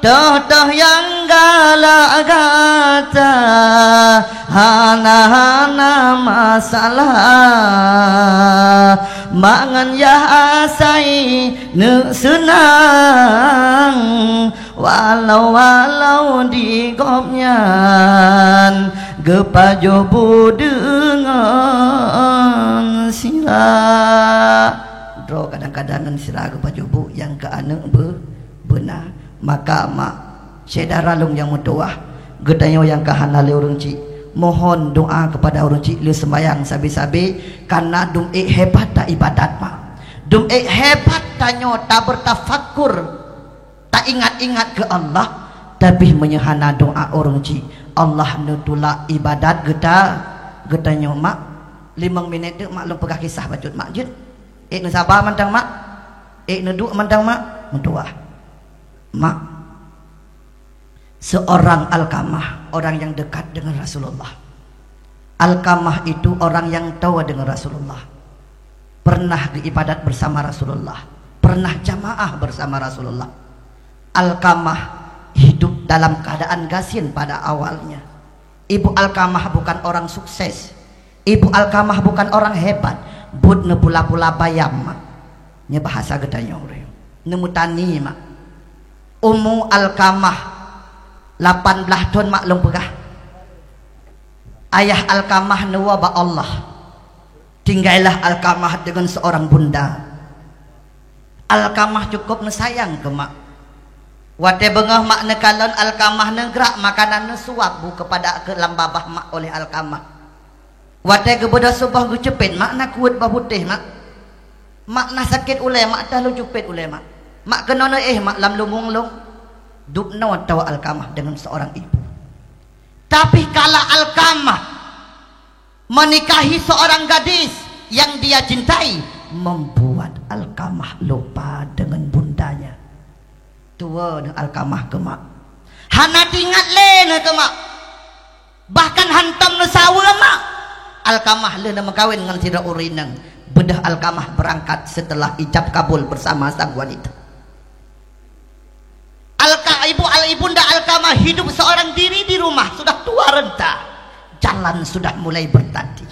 toh-toh nyang galak gata hana-hana masalah, mangat yah asai neuk seunang. Walau-walau di gobnyan geupajoh bu deungon sira. Droe kadang-kadang ngon sira geupajoh bu nyang keu aneuk be-, beuna. Maka mak, syedara lôn nyang meutuwah, geutanyoe nyang ka hana lé ureuëng chik, mohon doa keupada ureuëng chik lé seumayang sabe-sabe, kareuna dum ék hebat ta ibadat mak. Dum ék hebat tanyoe tabeurtafakur. Ta ingat-ingat keu Allah, tapi meunyoe hana doa ureuëng chik, Allah neutulak ibadat geuta-, geutanyoe mak. Limong minét teuk mak lôn peugah kisah bacut mak jeuet. Ék neusaba mantong mak? Ék neuduek mantong mak? Meutuwah. Mak, seorang Alkamah, orang yang dekat dengan Rasulullah. Alkamah itu orang yang tahu dengan Rasulullah. Pernah geuibadat bersama Rasulullah. Pernah jamaah bersama Rasulullah. Alkamah hidup dalam keadaan gasien pada awalnya. Ibu Alkamah bukan orang sukses. Ibu Alkamah bukan orang hebat. Buet neupula-pula bayam mak. Nyoe bahasa geutanyoe ureuëng. Neumeutani mak. Umu Alkamah lapan blaih thon mak lôn peugah. Ayah Alkamah neuwoe bak Allah. Tinggailah Alkamah deungon seorang bunda. Alkamah cukup neusayang keu mak. Watée beungoh mak neukalon Alkamah neugrak makanan neusuab bu keupada keu lam babah mak oleh Alkamah. Watée geubeudôh suboh geucupet mak na kuweuet boh putéh mak. Mak na sakét ulée mak tah lôn cupet ulée mak. Mak keunoe neuéh mak lam lumueng lôn. Dubnoe tawa Alkamah deungon seorang ibu. Tapi kala Alkamah menikahi seorang gadis yang dia cintai, membuat Alkamah lupa dengan bundanya. Tuwoe neuh Alkamah keu mak. Hana teuingat lé neuh keu mak. Bahkan hantom neusaweue mak. Alkamah lheueh neumeukawen ngon sidroe ureuëng inong. Beudôh Alkamah beurangkat seuteulah ijab kabul beusama sang wanita. Alka-, ibu al-, ibunda Alkamah hidup seorang diri di rumah, sudah tua renta. Jalan sudah mulai bertadi.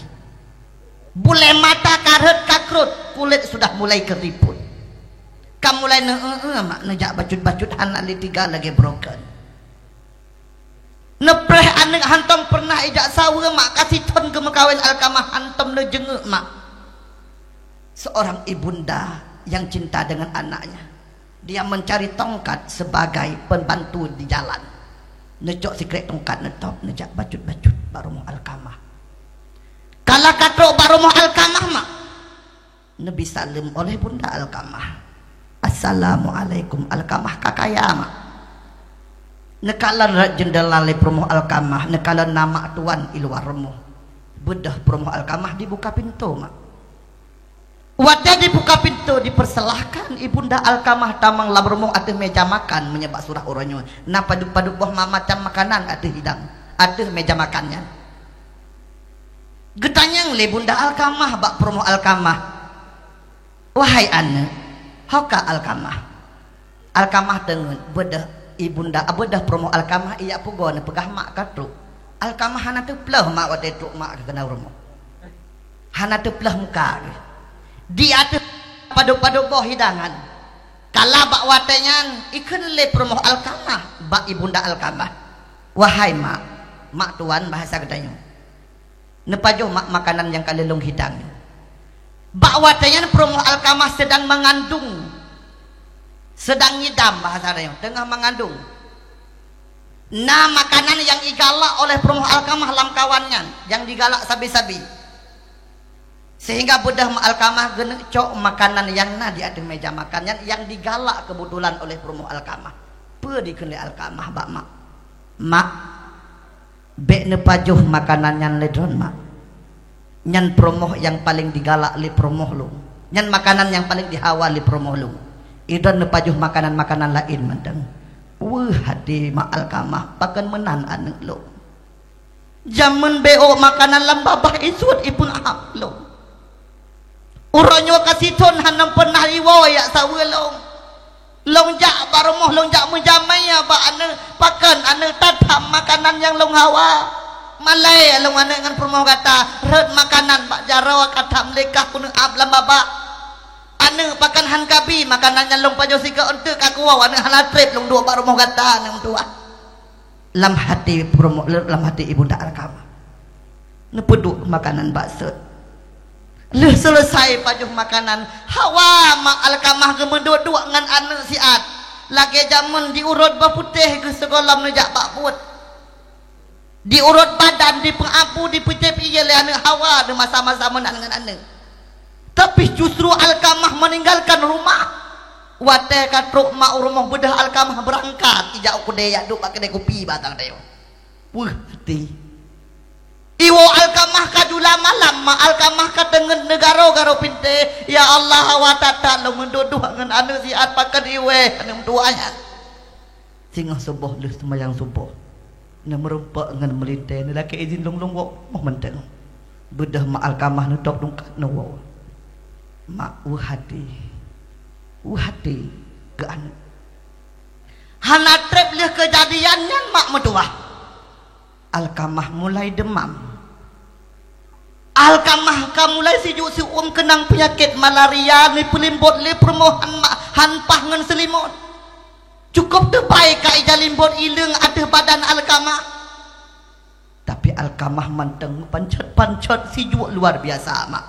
Bulée mata ka rhot ka krot, kulét sudah mulai keriput. Ka mulai neueu-eu mak neujak bacut-bacut hana lé tiga lagée broken. Neupreh aneuk hantom pernah ijak saweue mak ka sithon geumeukawen Alkamah hantom neujeungeuk mak. Seorang ibunda yang cinta dengan anaknya. Dia mencari tongkat sebagai pembantu di jalan. Neucok sikrék tongkat neutôb neujak bacut-bacut bak rumoh Alkamah. Kala ka trok bak rumoh Alkamah mak. Neubi saleuem oleh bunda Alkamah. "Assalamualaikum." Alkamah ka kaya mak. Neukalon rot jeundela lé peurumoh Alkamah, neukalon na mak tuan i luwa rumoh. Beudôh peurumoh Alkamah dibuka pintoe mak. Watée dibuka pintoe, dipersilahkan Ibunda Alkamah tamong lam rumoh ateueh meja makan, meunyoe bak surah uroe nyoe na padub-padub boh ma-, macam makanan ateueh hidang, ateueh meja makan nyan. Geutanyong lé Bunda Alkamah bak peurumoh Alkamah, "Wahai aneuëk, ho ka Alkamah?" Alkamah teungeut, beudôh ibunda, beudôh peurumoh Alkamah ijak pugoe neupeugah mak ka trok. Alkamah hana teuplôh mak watée trok mak keunan rumoh. Hana teuplôh muka geuh. Di ateueh padub-padub boh hidangan. Kala bak watée nyan, ikheun lé peurumoh Alkamah bak ibunda Alkamah, "Wahai mak, mak tuan bahasa geutanyoe, neupajoh mak makanan nyang ka lheueh lôn hidang nyoe." Bak watée nyan peurumoh Alkamah sedang mengandung, sedang ngidam bahasa tanyoe, teungoh mengandung. Na makanan nyang igalak oleh peurumoh Alkamah lam kawan nyan, nyang digalak sabe-sabe. Sehingga beudôh mak Alkamah geuneuk cok makanan nyang na di ateueh meja makan nyan nyang digalak keubeutulan oleh peurumoh Alkamah. Peue dikheun lé Alkamah bak mak, "Mak, bék neupajoh makanan nyan lé droen mak. Nyan peurumoh nyang paleng digalak lé peurumoh lôn. Nyan makanan nyang paleng dihawa lé peurumoh lôn. Idroen neupajoh makanan-makanan laén mantong." Weueh até mak Alkamah, "Pakon meunan aneuëk lôn? Jameun bék ôk makanan lam babah isuet ipeuék lôn. Uroe nyoe ka sithon hana peunah iwoe jak saweue lôn. Lôn jak bak rumoh, lôn jak meujamé bak aneuëk, pakon aneuëk tatham makanan nyang lôn hawa. Malée lôn aneuëk ngon peurumoh gata, rhot makanan bak jaroe ka tham lé kah keuneuk ab lam babah. Aneuëk pakon han kabi makanan nyang lôn pajoh sigoe eunteuk ka kuwoe aneuëk hana treb lôn duek bak rumoh gata aneuëk meutuwah." Lam hati peurumoh, lam hati ibunda Alkamah. Neupeuduek makanan bak sot. Lheueh seuleusai pajoh makanan, hawa mak Alkamah geumeuduek-duek ngon aneuëk siat. Lagée jameun diurot bak putéh geuh sigohlom neujak bak buet. Diurot badan, dipeuabu, dipeucéb ié lé aneuëk hawa di masa-masa meunan ngon aneuëk. Tapi justru Alkamah meninggalkan rumah. Watée ka trok mak u rumoh beudôh Alkamah beurangkat ijak u keudée jak duek bak keudée kupi bak tang dayong. Weueh até. Iwoe Alkamah ka jula malam, mak Alkamah ka teungeut neugaro-garo pinté, "Ya Allah, hawa that-that lôn meuduek-duek ngon aneuëk siat pakon iwoe aneuëk meutuwah nyan." Singoh suboh lheueh seumayang suboh, neumeurumpok ngon meulintée, neulakée idhin lôn-lôn woe moh mantong. Beudôh mak Alkamah neutôb tungkat neuwoe. Mak weueh até, weueh até keu aneuëk. Hana treb lheueh keujadian nyan mak meutuwah. Alkamah mulai deumam. Alkamah ka mulai sijuek siuem keunong peunyakét malaria, neupeulimbot lé peurumoh han ma-, han paih ngon seulimot. Cukôp teubai ka ija limbot ileueng ateueh badan Alkamah. Tapi Alkamah mantong meupancot-pancot sijuek luar biasa mak.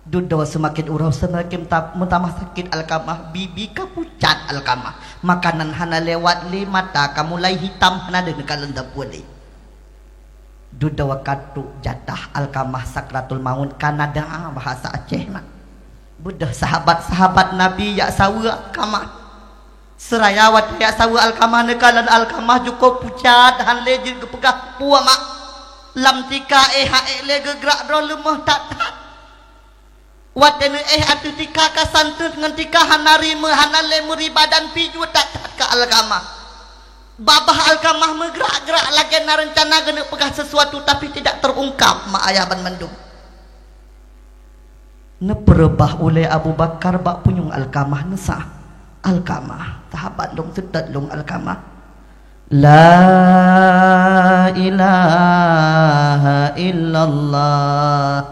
Dudoe seumaken uroe seumaken ta-, meutamah sakét Alkamah, bibi ka pucat Alkamah. Makanan hana lewat lé, mata ka mulai hitam, hana deuh neukalon sapeue lé. Dudoe ka trok jatah Alkamah sakratul maut, ka na doa bahasa Aceh mak. Beudôh sahabat-sahabat Nabi jak saweue Alkamah. Seuraya watée jak saweue Alkamah, neukalon Alkamah cukôp pucat, han lé jeuet geupeugah peue mak. Lam tika éh han ék lé geugrak droe leumoh that-that. Watée neuéh ateueh tika ka santeut ngon tika hana ri meu-, hana lé meuri badan pi jeuet that-that ka Alkamah. Babah Alkamah meugrak-grak lagée na reuncana geuneuk peugah sesuatu tapi tidak terungkap mak ayah banmandum. Neupeureubah ulée Abu Bakar bak punyueng Alkamah neusah. "Alkamah, sahabat lôn, seutôt lôn Alkamah." "La ilaha illallah."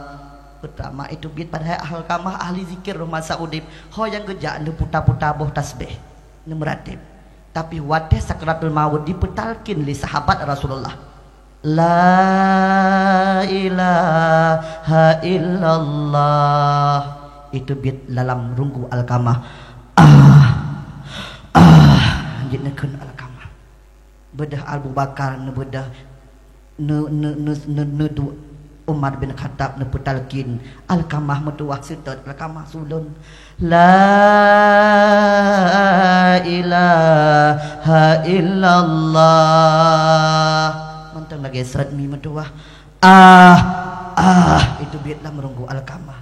Peutama itu biet padahai Alkamah ahli zikir masa udeb. Ho nyang geujak neuputa-puta boh tasbih, neumeuratéb. Tapi watée sakratul maut dipeutalkin lé sahabat Rasulullah, "La ilaha illallah." Itu biet lam runggu Alkamah. "Ah, ah," jeuet neukheun Alkamah. Beudôh Abu Bakar neubeudôh, neu-, neu-, neu-, neu-, neuduek Umar bin Khattab neupeutalkin. Alkamah meutuwah seutôt, Alkamah sulon. "La ilaha illallah." Mantong lagée sot mi meutuwah. "Ah, ah," itu biet lam runggu Alkamah.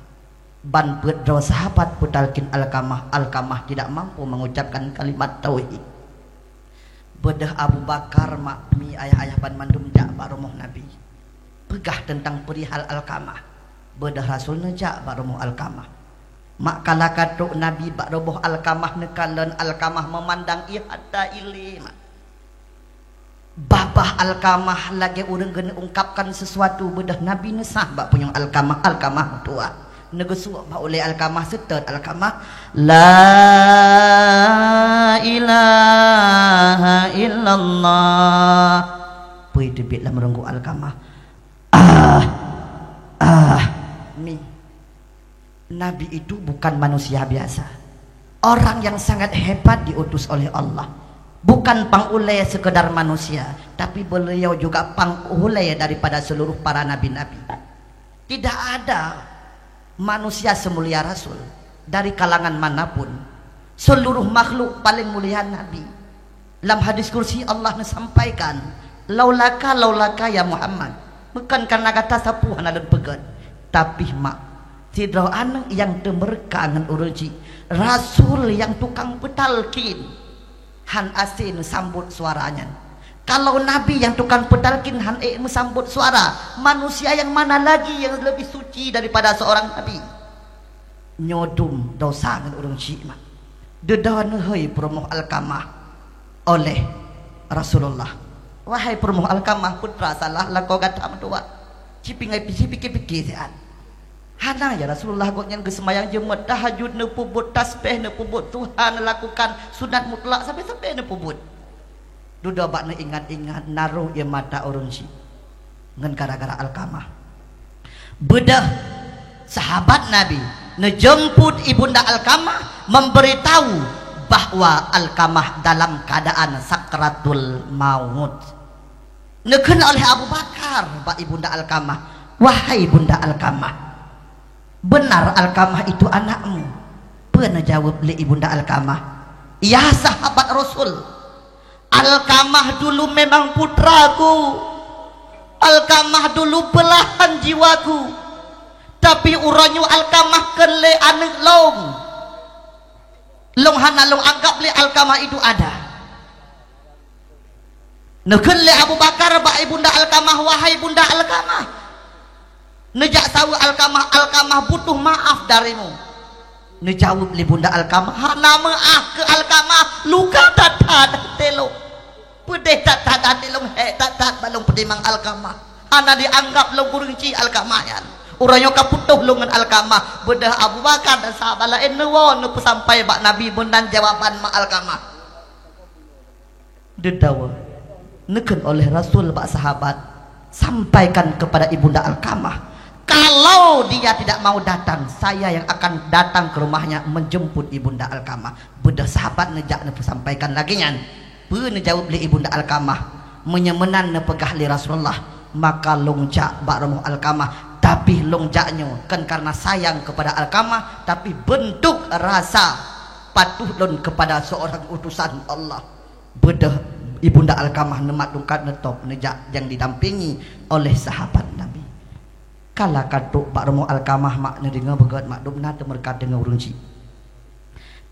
Ban peuet droe sahabat peutalkin Alkamah, Alkamah tidak mampu mengucapkan kalimat tauhid. Beudôh Abu Bakar, mak, mi, ayah-ayah banmandum jak bak rumoh Nabi. Peugah teuntang peurihal Alkamah. Beudôh Rasul neujak bak rumoh Alkamah. Mak, kala ka trok Nabi bak rumoh Alkamah, neukalon Alkamah meumandang ie hatta ilée, mak. Babah Alkamah lagée ureuëng geuneu ungkapkan sisuatu. Beudôh Nabi neusah bak punyueng Alkamah, Alkamah meutuah. Neugeusuek bak ulée Alkamah, seutôt Alkamah, "La ilaha illallah." Peue teubiet lam reunggu Alkamah. Ah, ah, mi. Nabi itu bukan manusia biasa. Orang yang sangat hebat diutus oleh Allah. Bukan pang ulée sekedar manusia, tapi beliau juga pang ulée daripada seluruh para nabi-nabi. Tidak ada manusia semulia Rasul dari kalangan manapun. Seluruh makhluk paling mulia Nabi. Lam hadis kursi Allah neusampaikan, "Laulaka, laulaka ya Muhammad." Bukan karena gata sapeue hana lôn peugét. Tapi mak, sidroe aneuëk nyang teumeureuka ngon ureuëng chik, Rasul nyang tukang peutalkin, hán asé neusambot suara nyan. Kalau Nabi nyang tukang peutalkin hán ék meusambot suara, manusia nyang mana lagi nyang lebih suci daripada seorang Nabi? Nyoe dum dosa ngon ureuëng chik, mak. Deuda neuhôi peurumoh Alkamah oleh Rasulullah. "Wahai peurumoh Alkamah, putra salah lakoe gata meutuah." Cipingai pih, cipike-pike siat. Hana, ya Rasulullah, gobnyan geuseumayang jeumet, tahajud neupeubuet, tasbih neupeubuet, tuha neulakukan, sunat mutlak sabe-sabe neupeubuet. Dudoe bak neuingat-ingat, na rhot ie mata ureuëng chik ngon gara-gara Alkamah. Beudôh sahabat Nabi neujemput Ibunda Alkamah, memberitahu bahwa Alkamah dalam keadaan sakratul maut. Neukheun oleh Abu Bakar bak Ibunda Alkamah, "Wahai Bunda Alkamah, benar Alkamah itu anakmu?" Peue neujaweueb lé Ibunda Alkamah, "Ya sahabat Rasul, Alkamah dulu memang putraku. Alkamah dulu belahan jiwaku. Tapi uroe nyoe Alkamah kheun lé aneuëk lôn. Lôn hana lôn anggab lé Alkamah itu ada." Neukheun lé Abu Bakar bak Ibunda Alkamah, "Wahai Bunda Alkamah, neujak saweue Alkamah, Alkamah butuh maaf darimu." Neujaweueb lé Bunda Alkamah, "Hana meuáh keu Alkamah, luka that-that até lôn. Peudeh that-that até lôn, hék that-that bak lôn peutimang Alkamah. Hana jianggab lôn ureuëng chik Alkamah nyan. Uroe nyoe ka putôh lôn ngon Alkamah." Beudôh Abu Bakar dan sahabat laén neuwoe neupeusampai bak Nabi meunan jawaban mak Alkamah. Deudawa, neukheun oleh Rasul bak sahabat, "Sampaikan kepada Ibunda Alkamah, kalau dia tidak mau datang, saya yang akan datang ke rumahnya menjemput Ibunda Alkamah." Beudôh sahabat neujak neupeusampaikan lagée nyan. Peue neujaweueb lé Ibunda Alkamah, "Meunyoe meunan neupeugah lé Rasulullah, maka lôn jak bak rumoh Alkamah. Tapi lôn jak nyoe kon karena sayang kepada Alkamah, tapi bentuk rasa patuh lôn kepada seorang utusan Allah." Beudôh Ibunda Alkamah neumat tungkat neutôb neujak nyang didampingi oleh sahabat Nabi. Kala ka trok bak rumoh Alkamah, mak, neudeungoe beugét, mak, dum na teumeureuka deungoe ureuëng chik.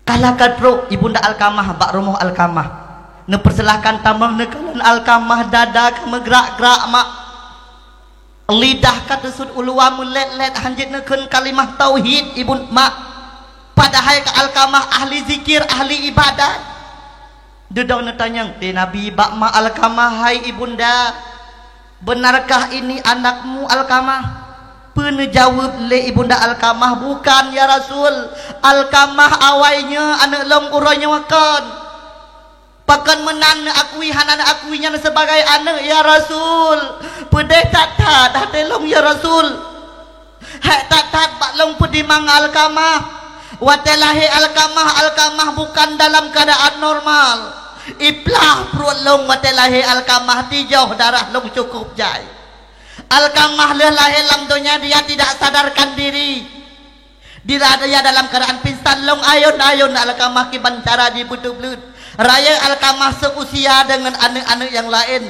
Kala ka trok Ibunda Alkamah bak rumoh Alkamah, neupeusilahkan tamong, neukalon Alkamah dada ka meugrak-grak, mak. Lidah ka teusut u luwa meulét-lét, hán jeuet neukheun kalimah tauhid, Ibun, mak. Padahai ka Alkamah ahli zikir, ahli ibadat. Deuda neutanyong lé Nabi bak mak Alkamah, "Hai Ibunda, benarkah ini anakmu, Alkamah?" Peue neujaweueb lé Ibunda Alkamah, "Bukan, ya Rasul. Alkamah awai nyoe aneuëk lôn uroe nyoe kon." "Pakon meunan neuakui hana neuakui nyan sebagai aneuëk, ya Rasul? Peudeh that-that até lôn, ya Rasul. Hék that-that bak lôn peutimang Alkamah. Watée lahé Alkamah, Alkamah bukan dalam keadaan normal. Iplah pruet lôn watée lahé Alkamah, tijoh darah lôn cukôp jai. Alkamah lheueh lahé lam donya, dia tidak sadarkan diri. Di la-, dia dalam keadaan pingsan, lôn ayôn-ayôn Alkamah kiban cara jibeuteubleut. Rayeuk Alkamah seuusia deungon aneuëk-aneuëk nyang laén.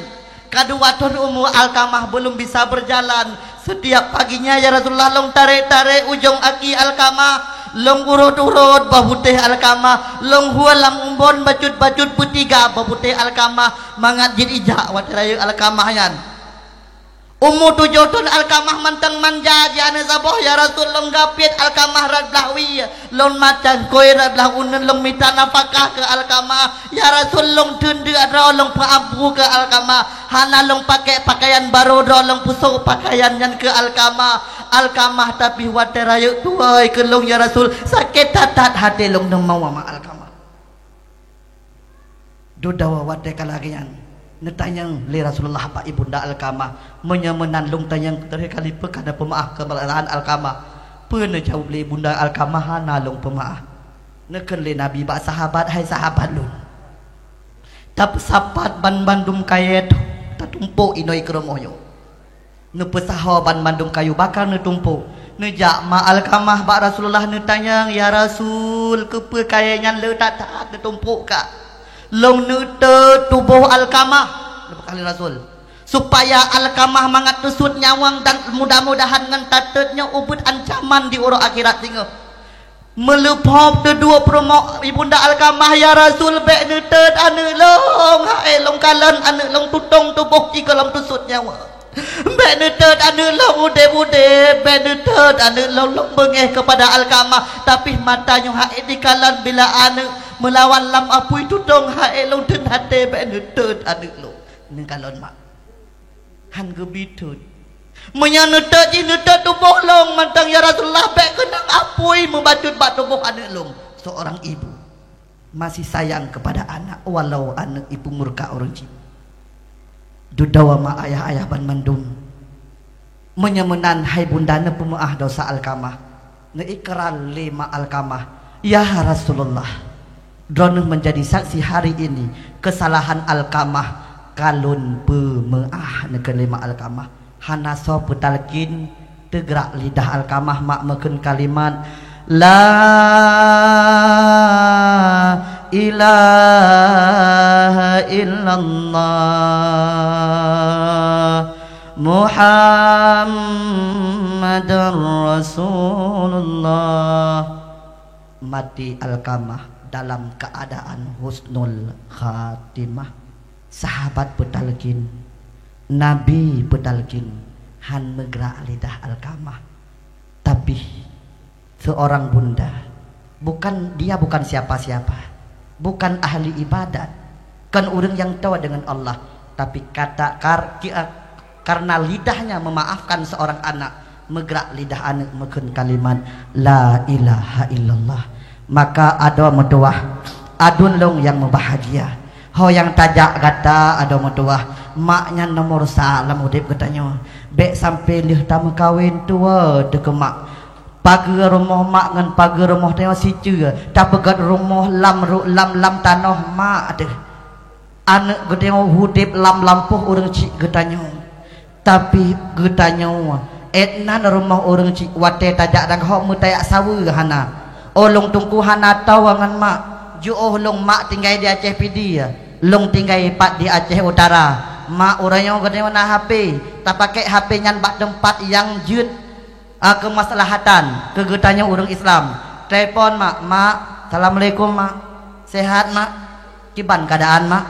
Ka dua thon umu Alkamah, belum bisa berjalan. Setiap paginya, ya Rasulullah, lôn tarek-tarek ujong aki Alkamah, lôn urot-urot boh putéh Alkamah, lôn hue lam umbon bacut-bacut beutiga boh putéh Alkamah, mangat jeuet ijak watée rayeuk Alkamah nyan. Umu tujoh thon Alkamah mantong manja, ji aneuk saboh, ya Rasul, lôn gapiet Alkamah rot blah wie. Lôn macang kôi rot blah uneuen, lôn mita nafakah keu Alkamah. Ya Rasul, lôn teun deuk droe lôn peuampu keu Alkamah. Hana lôn pakék pakaian barô droe lôn peusoe pakaian nyan keu Alkamah. Alkamah, tapi watée rayeuk tuwoe keu lôn, ya Rasul, sakét that-that até lôn neumoe ma Alkamah. Dudoe watée ka lagée nyan, neutanyong lé Rasulullah bak ibunda Alkamah, "Meunyoe meunan lôn tanyong teuh kali, peue ka neupeumaáh keumeulahan Alkamah?" Peue neujaweueb lé ibunda Alkamah, "Hana lôn peumaáh." Neukheun lé Nabi bak sahabat, "Hai sahabat lôn, tapeusapat banmandum kayée tatumpok inoe keu rumoh nyoe." Neupeusaho banmandum kayu baka neutumpok. Neujak ma Alkamah bak Rasulullah neutanyong, "Ya Rasul, keupeue kayée nyan le that-that neutumpok ka?" "Lôn neutot tuboh Alkamah," neupeugah lé Rasul, "supaya Alkamah mangat teusut nyawöng dan mudah-mudahan ngon tatot nyoe ubit ancaman di uroe akhirat singoh." Meuleuphom teuduek peurumoh ibunda Alkamah, "Ya Rasul, bék neutot aneuk lôn, hai lôn kalon aneuk lôn tutong tuboh di gohlom teusut nyawöng. Bék neutot aneuk lôn udeb-udeb, bék neutot aneuk lôn, lôn beungéh keupada Alkamah, tapi mata nyoe hai dikalon bila aneuk meulawan lam apui tutong hai lôn teun até, bék neutot aneuk lôn." Neukalon mak. Han geubi tot. "Meunyoe neutot jih neutot tuboh lôn mantong, ya Rasulullah, bék keunong apui meubacut bak tuboh aneuk lôn." Seorang ibu masih sayang kepada anak walau aneuk ibu murka ureuëng cit. Dudoe ma ayah-ayah banmandum. Meunyoe meunan hai bunda neupeumeuáh dosa Alkamah. Neuikrar lé ma Alkamah, "Ya Rasulullah, droeneueh menjadi saksi hari ini kesalahan Alkamah ka lôn peumeuáh," neukheun lé ma Alkamah. Hana soe peutalkin, teugrak lidah Alkamah mak meukheun kalimat, "La ilaha illallah." Muhammadar Rasulullah. Mati Alkamah dalam keadaan husnul khatimah. Sahabat peutalkin, Nabi peutalkin, han meugrak lidah Alkamah. Tapi seorang bunda, bukan, dia bukan siapa-siapa, bukan ahli ibadat, kon ureuëng nyang toe deungon Allah, tapi kata kar-, ki-, karena lidahnya memaafkan seorang anak, meugrak lidah aneuk meukheun kalimat, "La ilaha illallah." Maka adoe meutuwah, aduen lôn nyang meubahagia. Ho nyang tajak gata adoe meutuwah, mak nyan nomor sa lam udeb geutanyoe. Bék sampai lheueh tameukawen tuwoe teuh keu mak. Pageue rumoh mak ngon pageue rumoh tanyoe siceue, tapeugét rumoh lam ru-, lam, lam tanoh mak teuh. Aneuk geutanyoe udeb lam lampôh ureuëng chik geutanyoe. Tapi geutanyoe, étnan rumoh ureuëng chik watée tajak dan hok meutayak saweue hana. Oh lôn teungku hana toe ngon mak. Jiôh lôn mak tinggai di Aceh Pidie, lôn tinggai pat di Aceh Utara. Mak uroe nyoe geutanyoe na H P, tapakék H P nyan bak teumpat nyang jeuet. Ah, keumaslahatan keu geutanyoe ureuëng Islam. Telepon mak, "Mak, assalamualaikum mak. Sehat mak? Kiban keadaan mak?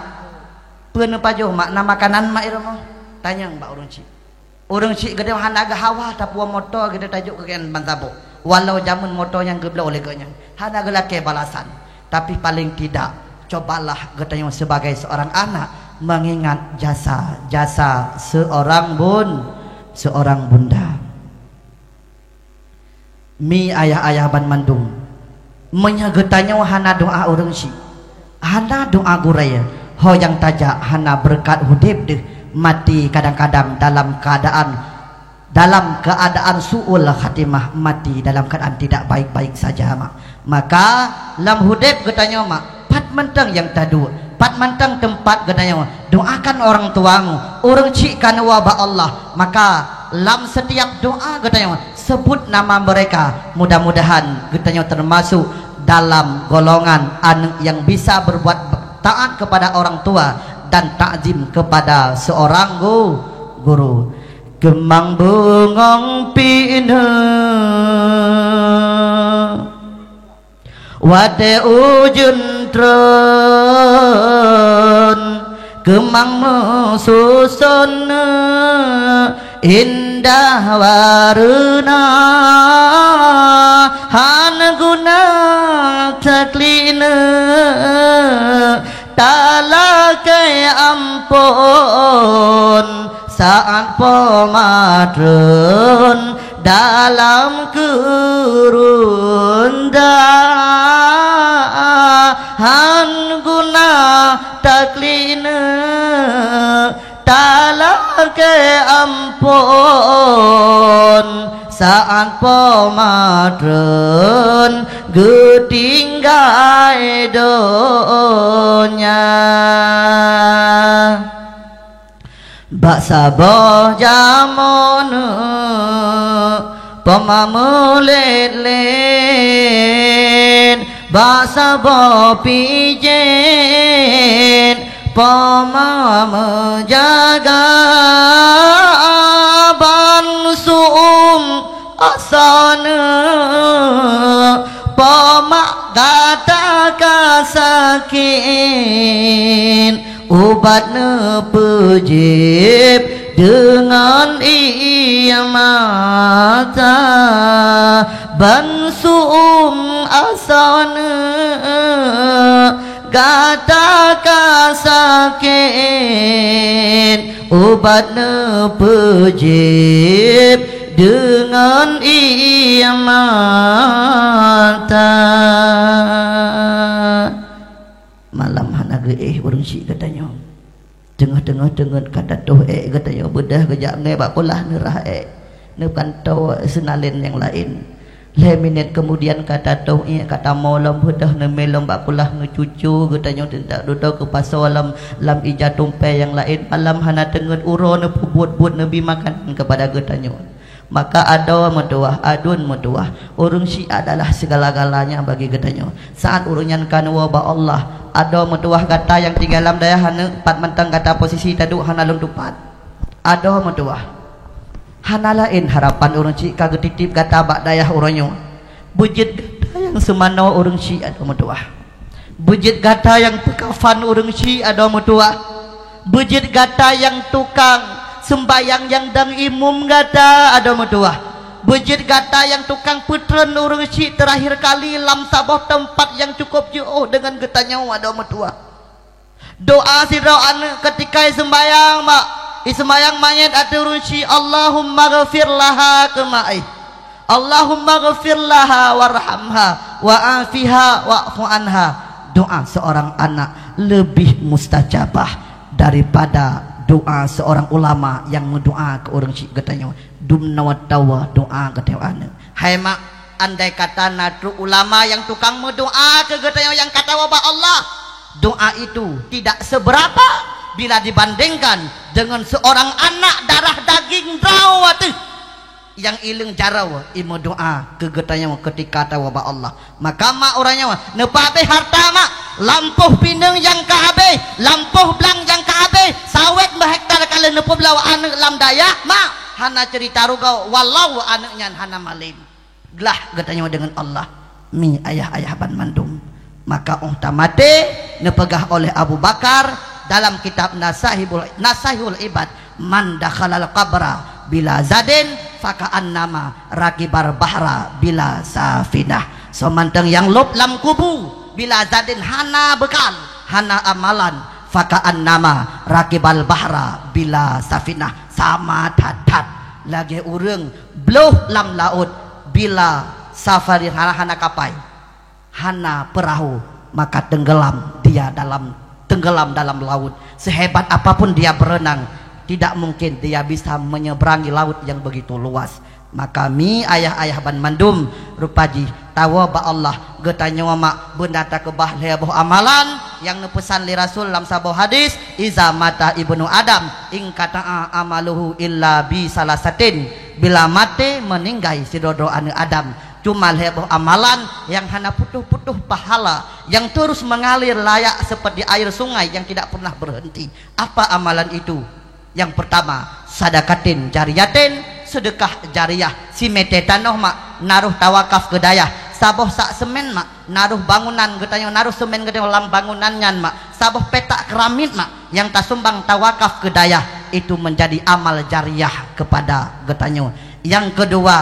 Peue neupajoh mak, na makanan mak i rumoh?" Tanyong bak ureuëng chik. Ureuëng chik geutanyoe hana geuhawa tapuwoe moto geutanyoe tajok keu geuhnyan ban saboh. Walau jameun moto nyang geubloe lé geuhnyan, hana geulakée balasan. Tapi paling tidak, cobalah geutanyoe sebagai seorang anak mengingat jasa-jasa seorang bun-, seorang bunda. Mi ayah-ayah banmandum, meunyoe geutanyoe hana doá ureuëng chik, hana doá gurée, ho nyang tajak hana beureukat udeb deuh, mati kadang-kadang dalam keuadaan, dalam keuadaan su'ul khatimah, mati dalam keuadaan tidak baik-baik saja mak. Maka lam udeb geutanyoe mak, pat mantong nyang taduek, pat mantong teumpat geutanyoe, doakan orang tuamu, ureuëng chik ka neuwoe bak Allah. Maka lam setiap doa geutanyoe, sebut nama mereka. Mudah-mudahan geutanyoe termasuk dalam golongan aneuk yang bisa berbuat taat kepada orang tua dan takzim kepada seorang gu-, guru. Keumang bungöng pineue, watée ujeuen treun, keumang meususon indah wareuna, han guna taklikna talakée amphon saát poma treun dalam keureueng, han guna taklikna talakée amphon saát poma treun geutinggai donya. Bak saboh jameun poma meulet-let, bak saboh pih jén poma meujaga, ban su-uem asoe neuh poma gata ka sakét, ubat neupeujieb deungon ié mata, ban su-uem asoe neuh gata ka sakét, ubat neupeujieb deungon ié mata. Malam hana geuéh ureuëng syik geutanyoe. Teungoh-teungoh teungeut ka tatoh ék geutanyoe, beudôh geujak ngieng bak kulah neurhah ék, neukantoe seunalén nyang laén. Lhée minét keumudian ka tatoh ék, ka tamoe lom, beudôh neumé lom bak kulah neucucu geutanyoe, teuntang dudoe keupasoe lom lam ija tumpée nyang laén. Malam hana teungeut uroe neupeubuet-buet neubi makanan keupada geutanyoe. Maka adoe meutuwah, aduen meutuwah, ureuëng syik adalah segala-galanya bagi geutanyoe. Saát ureuëng nyan ka neuwoe bak Allah, adoe meutuwah gata nyang tinggai lam dayah aneuk, pat mantong gata posisi taduek hana lôn tupat. Adoe meutuwah. Hana laén harapan ureuëng syik ka geutitip gata bak dayah uroe nyoe. Beujeuet gata nyang seumanoe ureuëng syik adoe meutuwah. Beujeuet gata nyang peukafan ureuëng syik adoe meutuwah. Beujeuet gata nyang tukang seumbayang nyang dang imum gata adoe meutuwah. Beujeuet gata nyang tukang peutreun ureuëng syik teurakhir kali lam saboh teumpat nyang cukôp jiôh deungon geutanyoe adoe meutuwah. Doa sidroe aneuk keutika iseumbayang, mak, iseumbayang manyét ateueh ureuëng syik, "Allahummaghfir laha," keu mak, eh. "Allahummaghfir laha warhamha wa afiha wa'fu anha." Doa seorang anak lebih mustajabah daripada doa seorang ulama nyang meudoa keu ureuëng syik geutanyoe. Dumnoe tawoe doa geutanyoe aneuk. Hai mak, andai kata na trok ulama nyang tukang meudoa keu geutanyoe nyang ka tawoe bak Allah, doa itu tidak seberapa bila dibandingkan dengan seorang anak darah daging droe ateueh nyang ileueng jaroe imeudoa keu geutanyoe keutika tawoe bak Allah. Maka mak uroe nyoe neupeuhabéh harta mak, lampôh pineung nyang ka habéh, lampôh blang nyang ka habéh, sawét meuhektar ka lheueh neupeubloe aneuk lam dayah mak, hana ceurita rugoe walau aneuk nyan hana malém. Glah geutanyoe deungon Allah, mi ayah-ayah banmandum. Maka óh tamaté neupeugah oleh Abu Bakar dalam kitab Nasahibul, Nasahihul Ibad, "Man dakhalal qabra bila zadin, faka'annama rakibal bahra bila safinah." Soe mantong nyang lôb lam kubu bila zadin, hana beukal, hana amalan, "faka'annama rakibal bahra bila safinah," sama that-that lagée ureuëng bloh lam laôt bila safarin, hana, hana kapai, hana peurahô, maka tenggelam dia dalam, tenggelam dalam laut. Sehebat apapun dia berenang, tidak mungkin dia bisa menyeberangi laut yang begitu luas. Maka mi ayah-ayah banmandum, rupa jih tawoe bak Allah, geutanyoe mak beuna takeubah lhée boh amalan nyang neupeusan lé Rasul lam saboh hadis, "Iza mata ibnu Adam, inqata'a amaluhu illa bi salasatin." Bila maté, meuninggai sidroe-droe aneuk Adam, cuma lhée boh amalan nyang hana putôh-putôh pahala, yang terus mengalir layak seperti air sungai yang tidak pernah berhenti. Apa amalan itu? Nyang peurtama, sadaqatin jariyatin, seudeukah jariyah. Simeté tanoh mak, naroh tawakaf keu dayah. Saboh sak seumén mak, naroh bangunan geutanyoe, naroh seumén geutanyoe lam bangunan nyan mak. Saboh petak keramit mak, nyang tasumbang tawakaf keu dayah, itu menjadi amal jariyah kepada geutanyoe. Nyang keudua,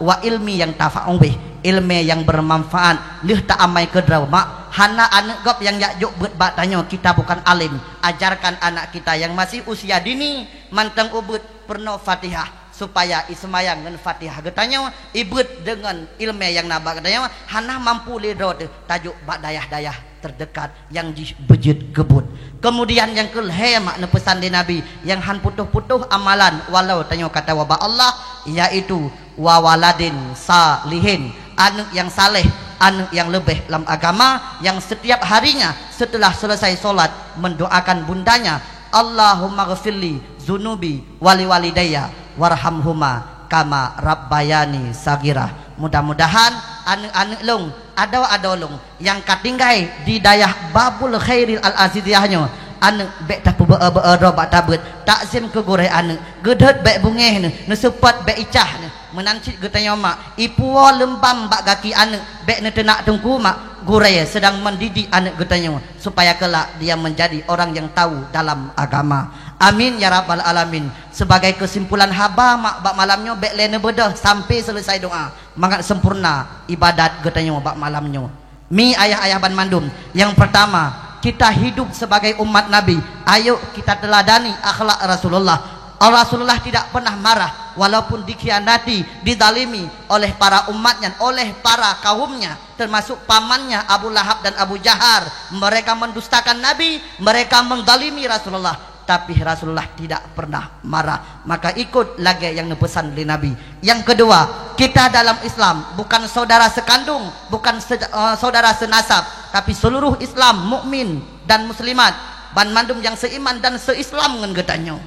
wa ilmi nyang tafa'u bih, ileumé nyang beumanfaat. Lheueh ta amai keudroe mak, hana aneuk gob nyang jak jok beuet bak tanyoe, kita bukan alim. Ajarkan anak kita yang masih usia dini mantong ubeuet peurunoe Fatihah, supaya iseumayang ngon Fatihah geutanyoe, ibeuet deungon ileumé nyang na bak geutanyoe, hana mampu lé droe teuh tajok bak dayah-dayah teudekat nyang jih beujeuet keu buet. Keumudian nyang keulhée mak neupeusan lé Nabi nyang han putôh-putôh amalan walau tanyoe ka tawoe bak Allah, yaitu wa waladin salihin, aneuk nyang saleh, aneuk nyang leubeh lam agama, nyang setiap harinya setelah selesai solat mendoakan bundanya, "Allahummaghfirli dzunubi wa liwalidayya warhamhuma kama rabbayani shaghira." Mudah-mudahan aneuk-aneuk lôn, adoe-adoe lôn nyang ka tinggai di dayah Babul Khairil Al-Aziziyah nyoe, aneuk bék tapeubeu-eu-beu droe bak tabeuet, takzim keu gurée aneuk, geudhôt bék beungéh neuh, neuseupôt bék icah neuh. Meunan cit geutanyoe mak, ipuwoe leumbam bak gaki aneuk, bék neuteunak teungku mak, gurée sedang mendidik aneuk geutanyoe supaya kelak dia menjadi orang yang tahu dalam agama. Amin ya rabbal alamin. Sebagai kesimpulan haba mak bak malam nyoe, bék lé neubeudôh sampai selesai doa. Mangat sempurna ibadat geutanyoe bak malam nyoe. Mi ayah-ayah banmandum, yang pertama, kita hidup sebagai umat Nabi. Ayo kita teladani akhlak Rasulullah. Rasulullah tidak pernah marah walaupun dikhianati, dizalimi oleh para umatnya, oleh para kaumnya, termasuk pamannya Abu Lahab dan Abu Jahal. Mereka mendustakan Nabi, mereka menzalimi Rasulullah. Tapi Rasulullah tidak pernah marah. Maka ikut lagée nyang neupeusan lé Nabi. Yang kedua, kita dalam Islam bukan saudara sekandung, bukan se-, eh, saudara senasab, tapi seluruh Islam, mukmin dan muslimat, banmandum nyang seiman dan seislam ngon geutanyoe.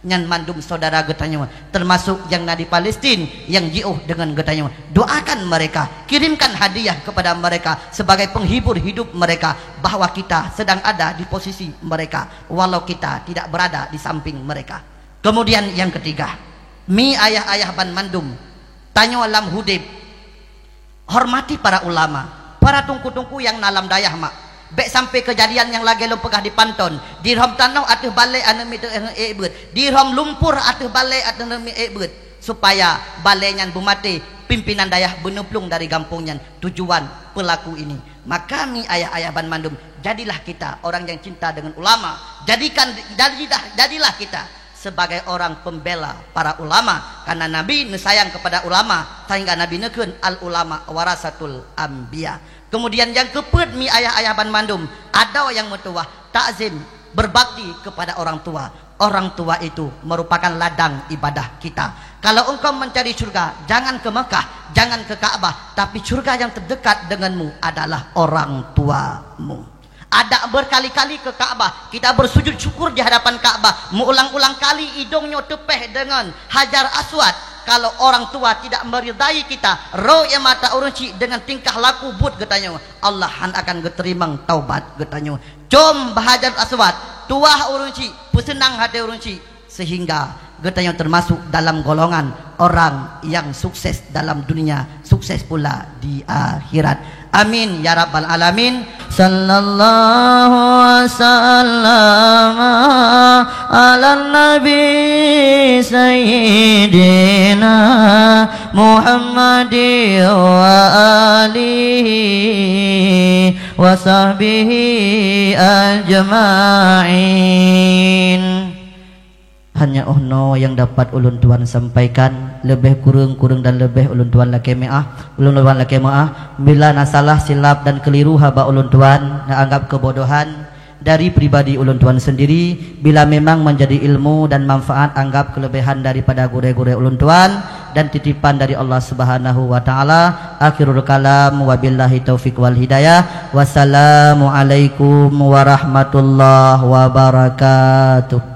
Nyan mandum saudara geutanyoe, termasuk nyang na di Palestin nyang jiôh deungon geutanyoe. Doakan mereka, kirimkan hadiah kepada mereka sebagai penghibur hidup mereka, bahwa kita sedang ada di posisi mereka, walau kita tidak berada di samping mereka. Kemudian yang ketiga, mi ayah-ayah banmandum, tanyoe lam udeb, hormati para ulama, para teungku-teungku nyang na lam dayah mak. Bék sampai keujadian nyang lagée lôn peugah di Panton, dirhom tanoh ateueh balée aneuk miet, eh, ék beuet, dirhom lumpur ateueh balée aneuk miet ék beuet, supaya balée nyan beumaté, pimpinan dayah beuneuplueng dari gampông nyan. Tujuan pelaku ini. Maka mi ayah-ayah banmandum, jadilah kita orang yang cinta dengan ulama. Jadikan, jadilah, jadilah kita sebagai orang pembela para ulama, karena Nabi neusayang kepada ulama, sehingga Nabi neukheun, "Al ulama warasatul anbiya." Kemudian nyang keupeuet mi ayah-ayah banmandum, adoe nyang meutuwah, takzim, berbakti kepada orang tua. Orang tua itu merupakan ladang ibadah kita. Kalau engkau mencari syurga, jangan ke Mekah, jangan ke Ka'bah, tapi syurga yang terdekat denganmu adalah orang tuamu. Adak berkali-kali ke Ka'bah, kita bersujud syukur di hadapan Ka'bah, meuulang-ulang kali idong nyoe teupéh deungon Hajar Aswad. Kalau orang tua tidak meridai kita, roe mata ureuëng chik dengan tingkah laku buet geutanyoe, Allah hana akan geuteurimong taubat geutanyoe. Com bak Hajar Aswad, tuwah ureuëng chik, peuseunang até ureuëng chik, sehingga geutanyoe termasuk dalam golongan orang yang sukses dalam dunia, sukses pula di akhirat. Amin ya rabbal alamin. Sallallahu wasallam ala nabi sayyidina Muhammad wa alihi wa sahbihi ajma'in. Hanya 'oh noe nyang dapat ulôn tuan sampaikan, leubeh kureueng-kureueng dan leubeh ulôn tuan lakée meu'ah, ulôn tuan lakée meu'ah. Bila na salah, silap dan keliru haba ulôn tuan, na anggap keubodohan dari pribadi ulôn tuan sendiri. Bila memang menjadi ilmu dan manfaat, anggap kelebihan daripada gurée-gurée ulôn tuan dan titipan dari Allah Subhanahu wa Ta'ala. Akhirul kalam, wabillahi taufiq wal hidayah. Wassalamualaikum warahmatullahi wabarakatuh.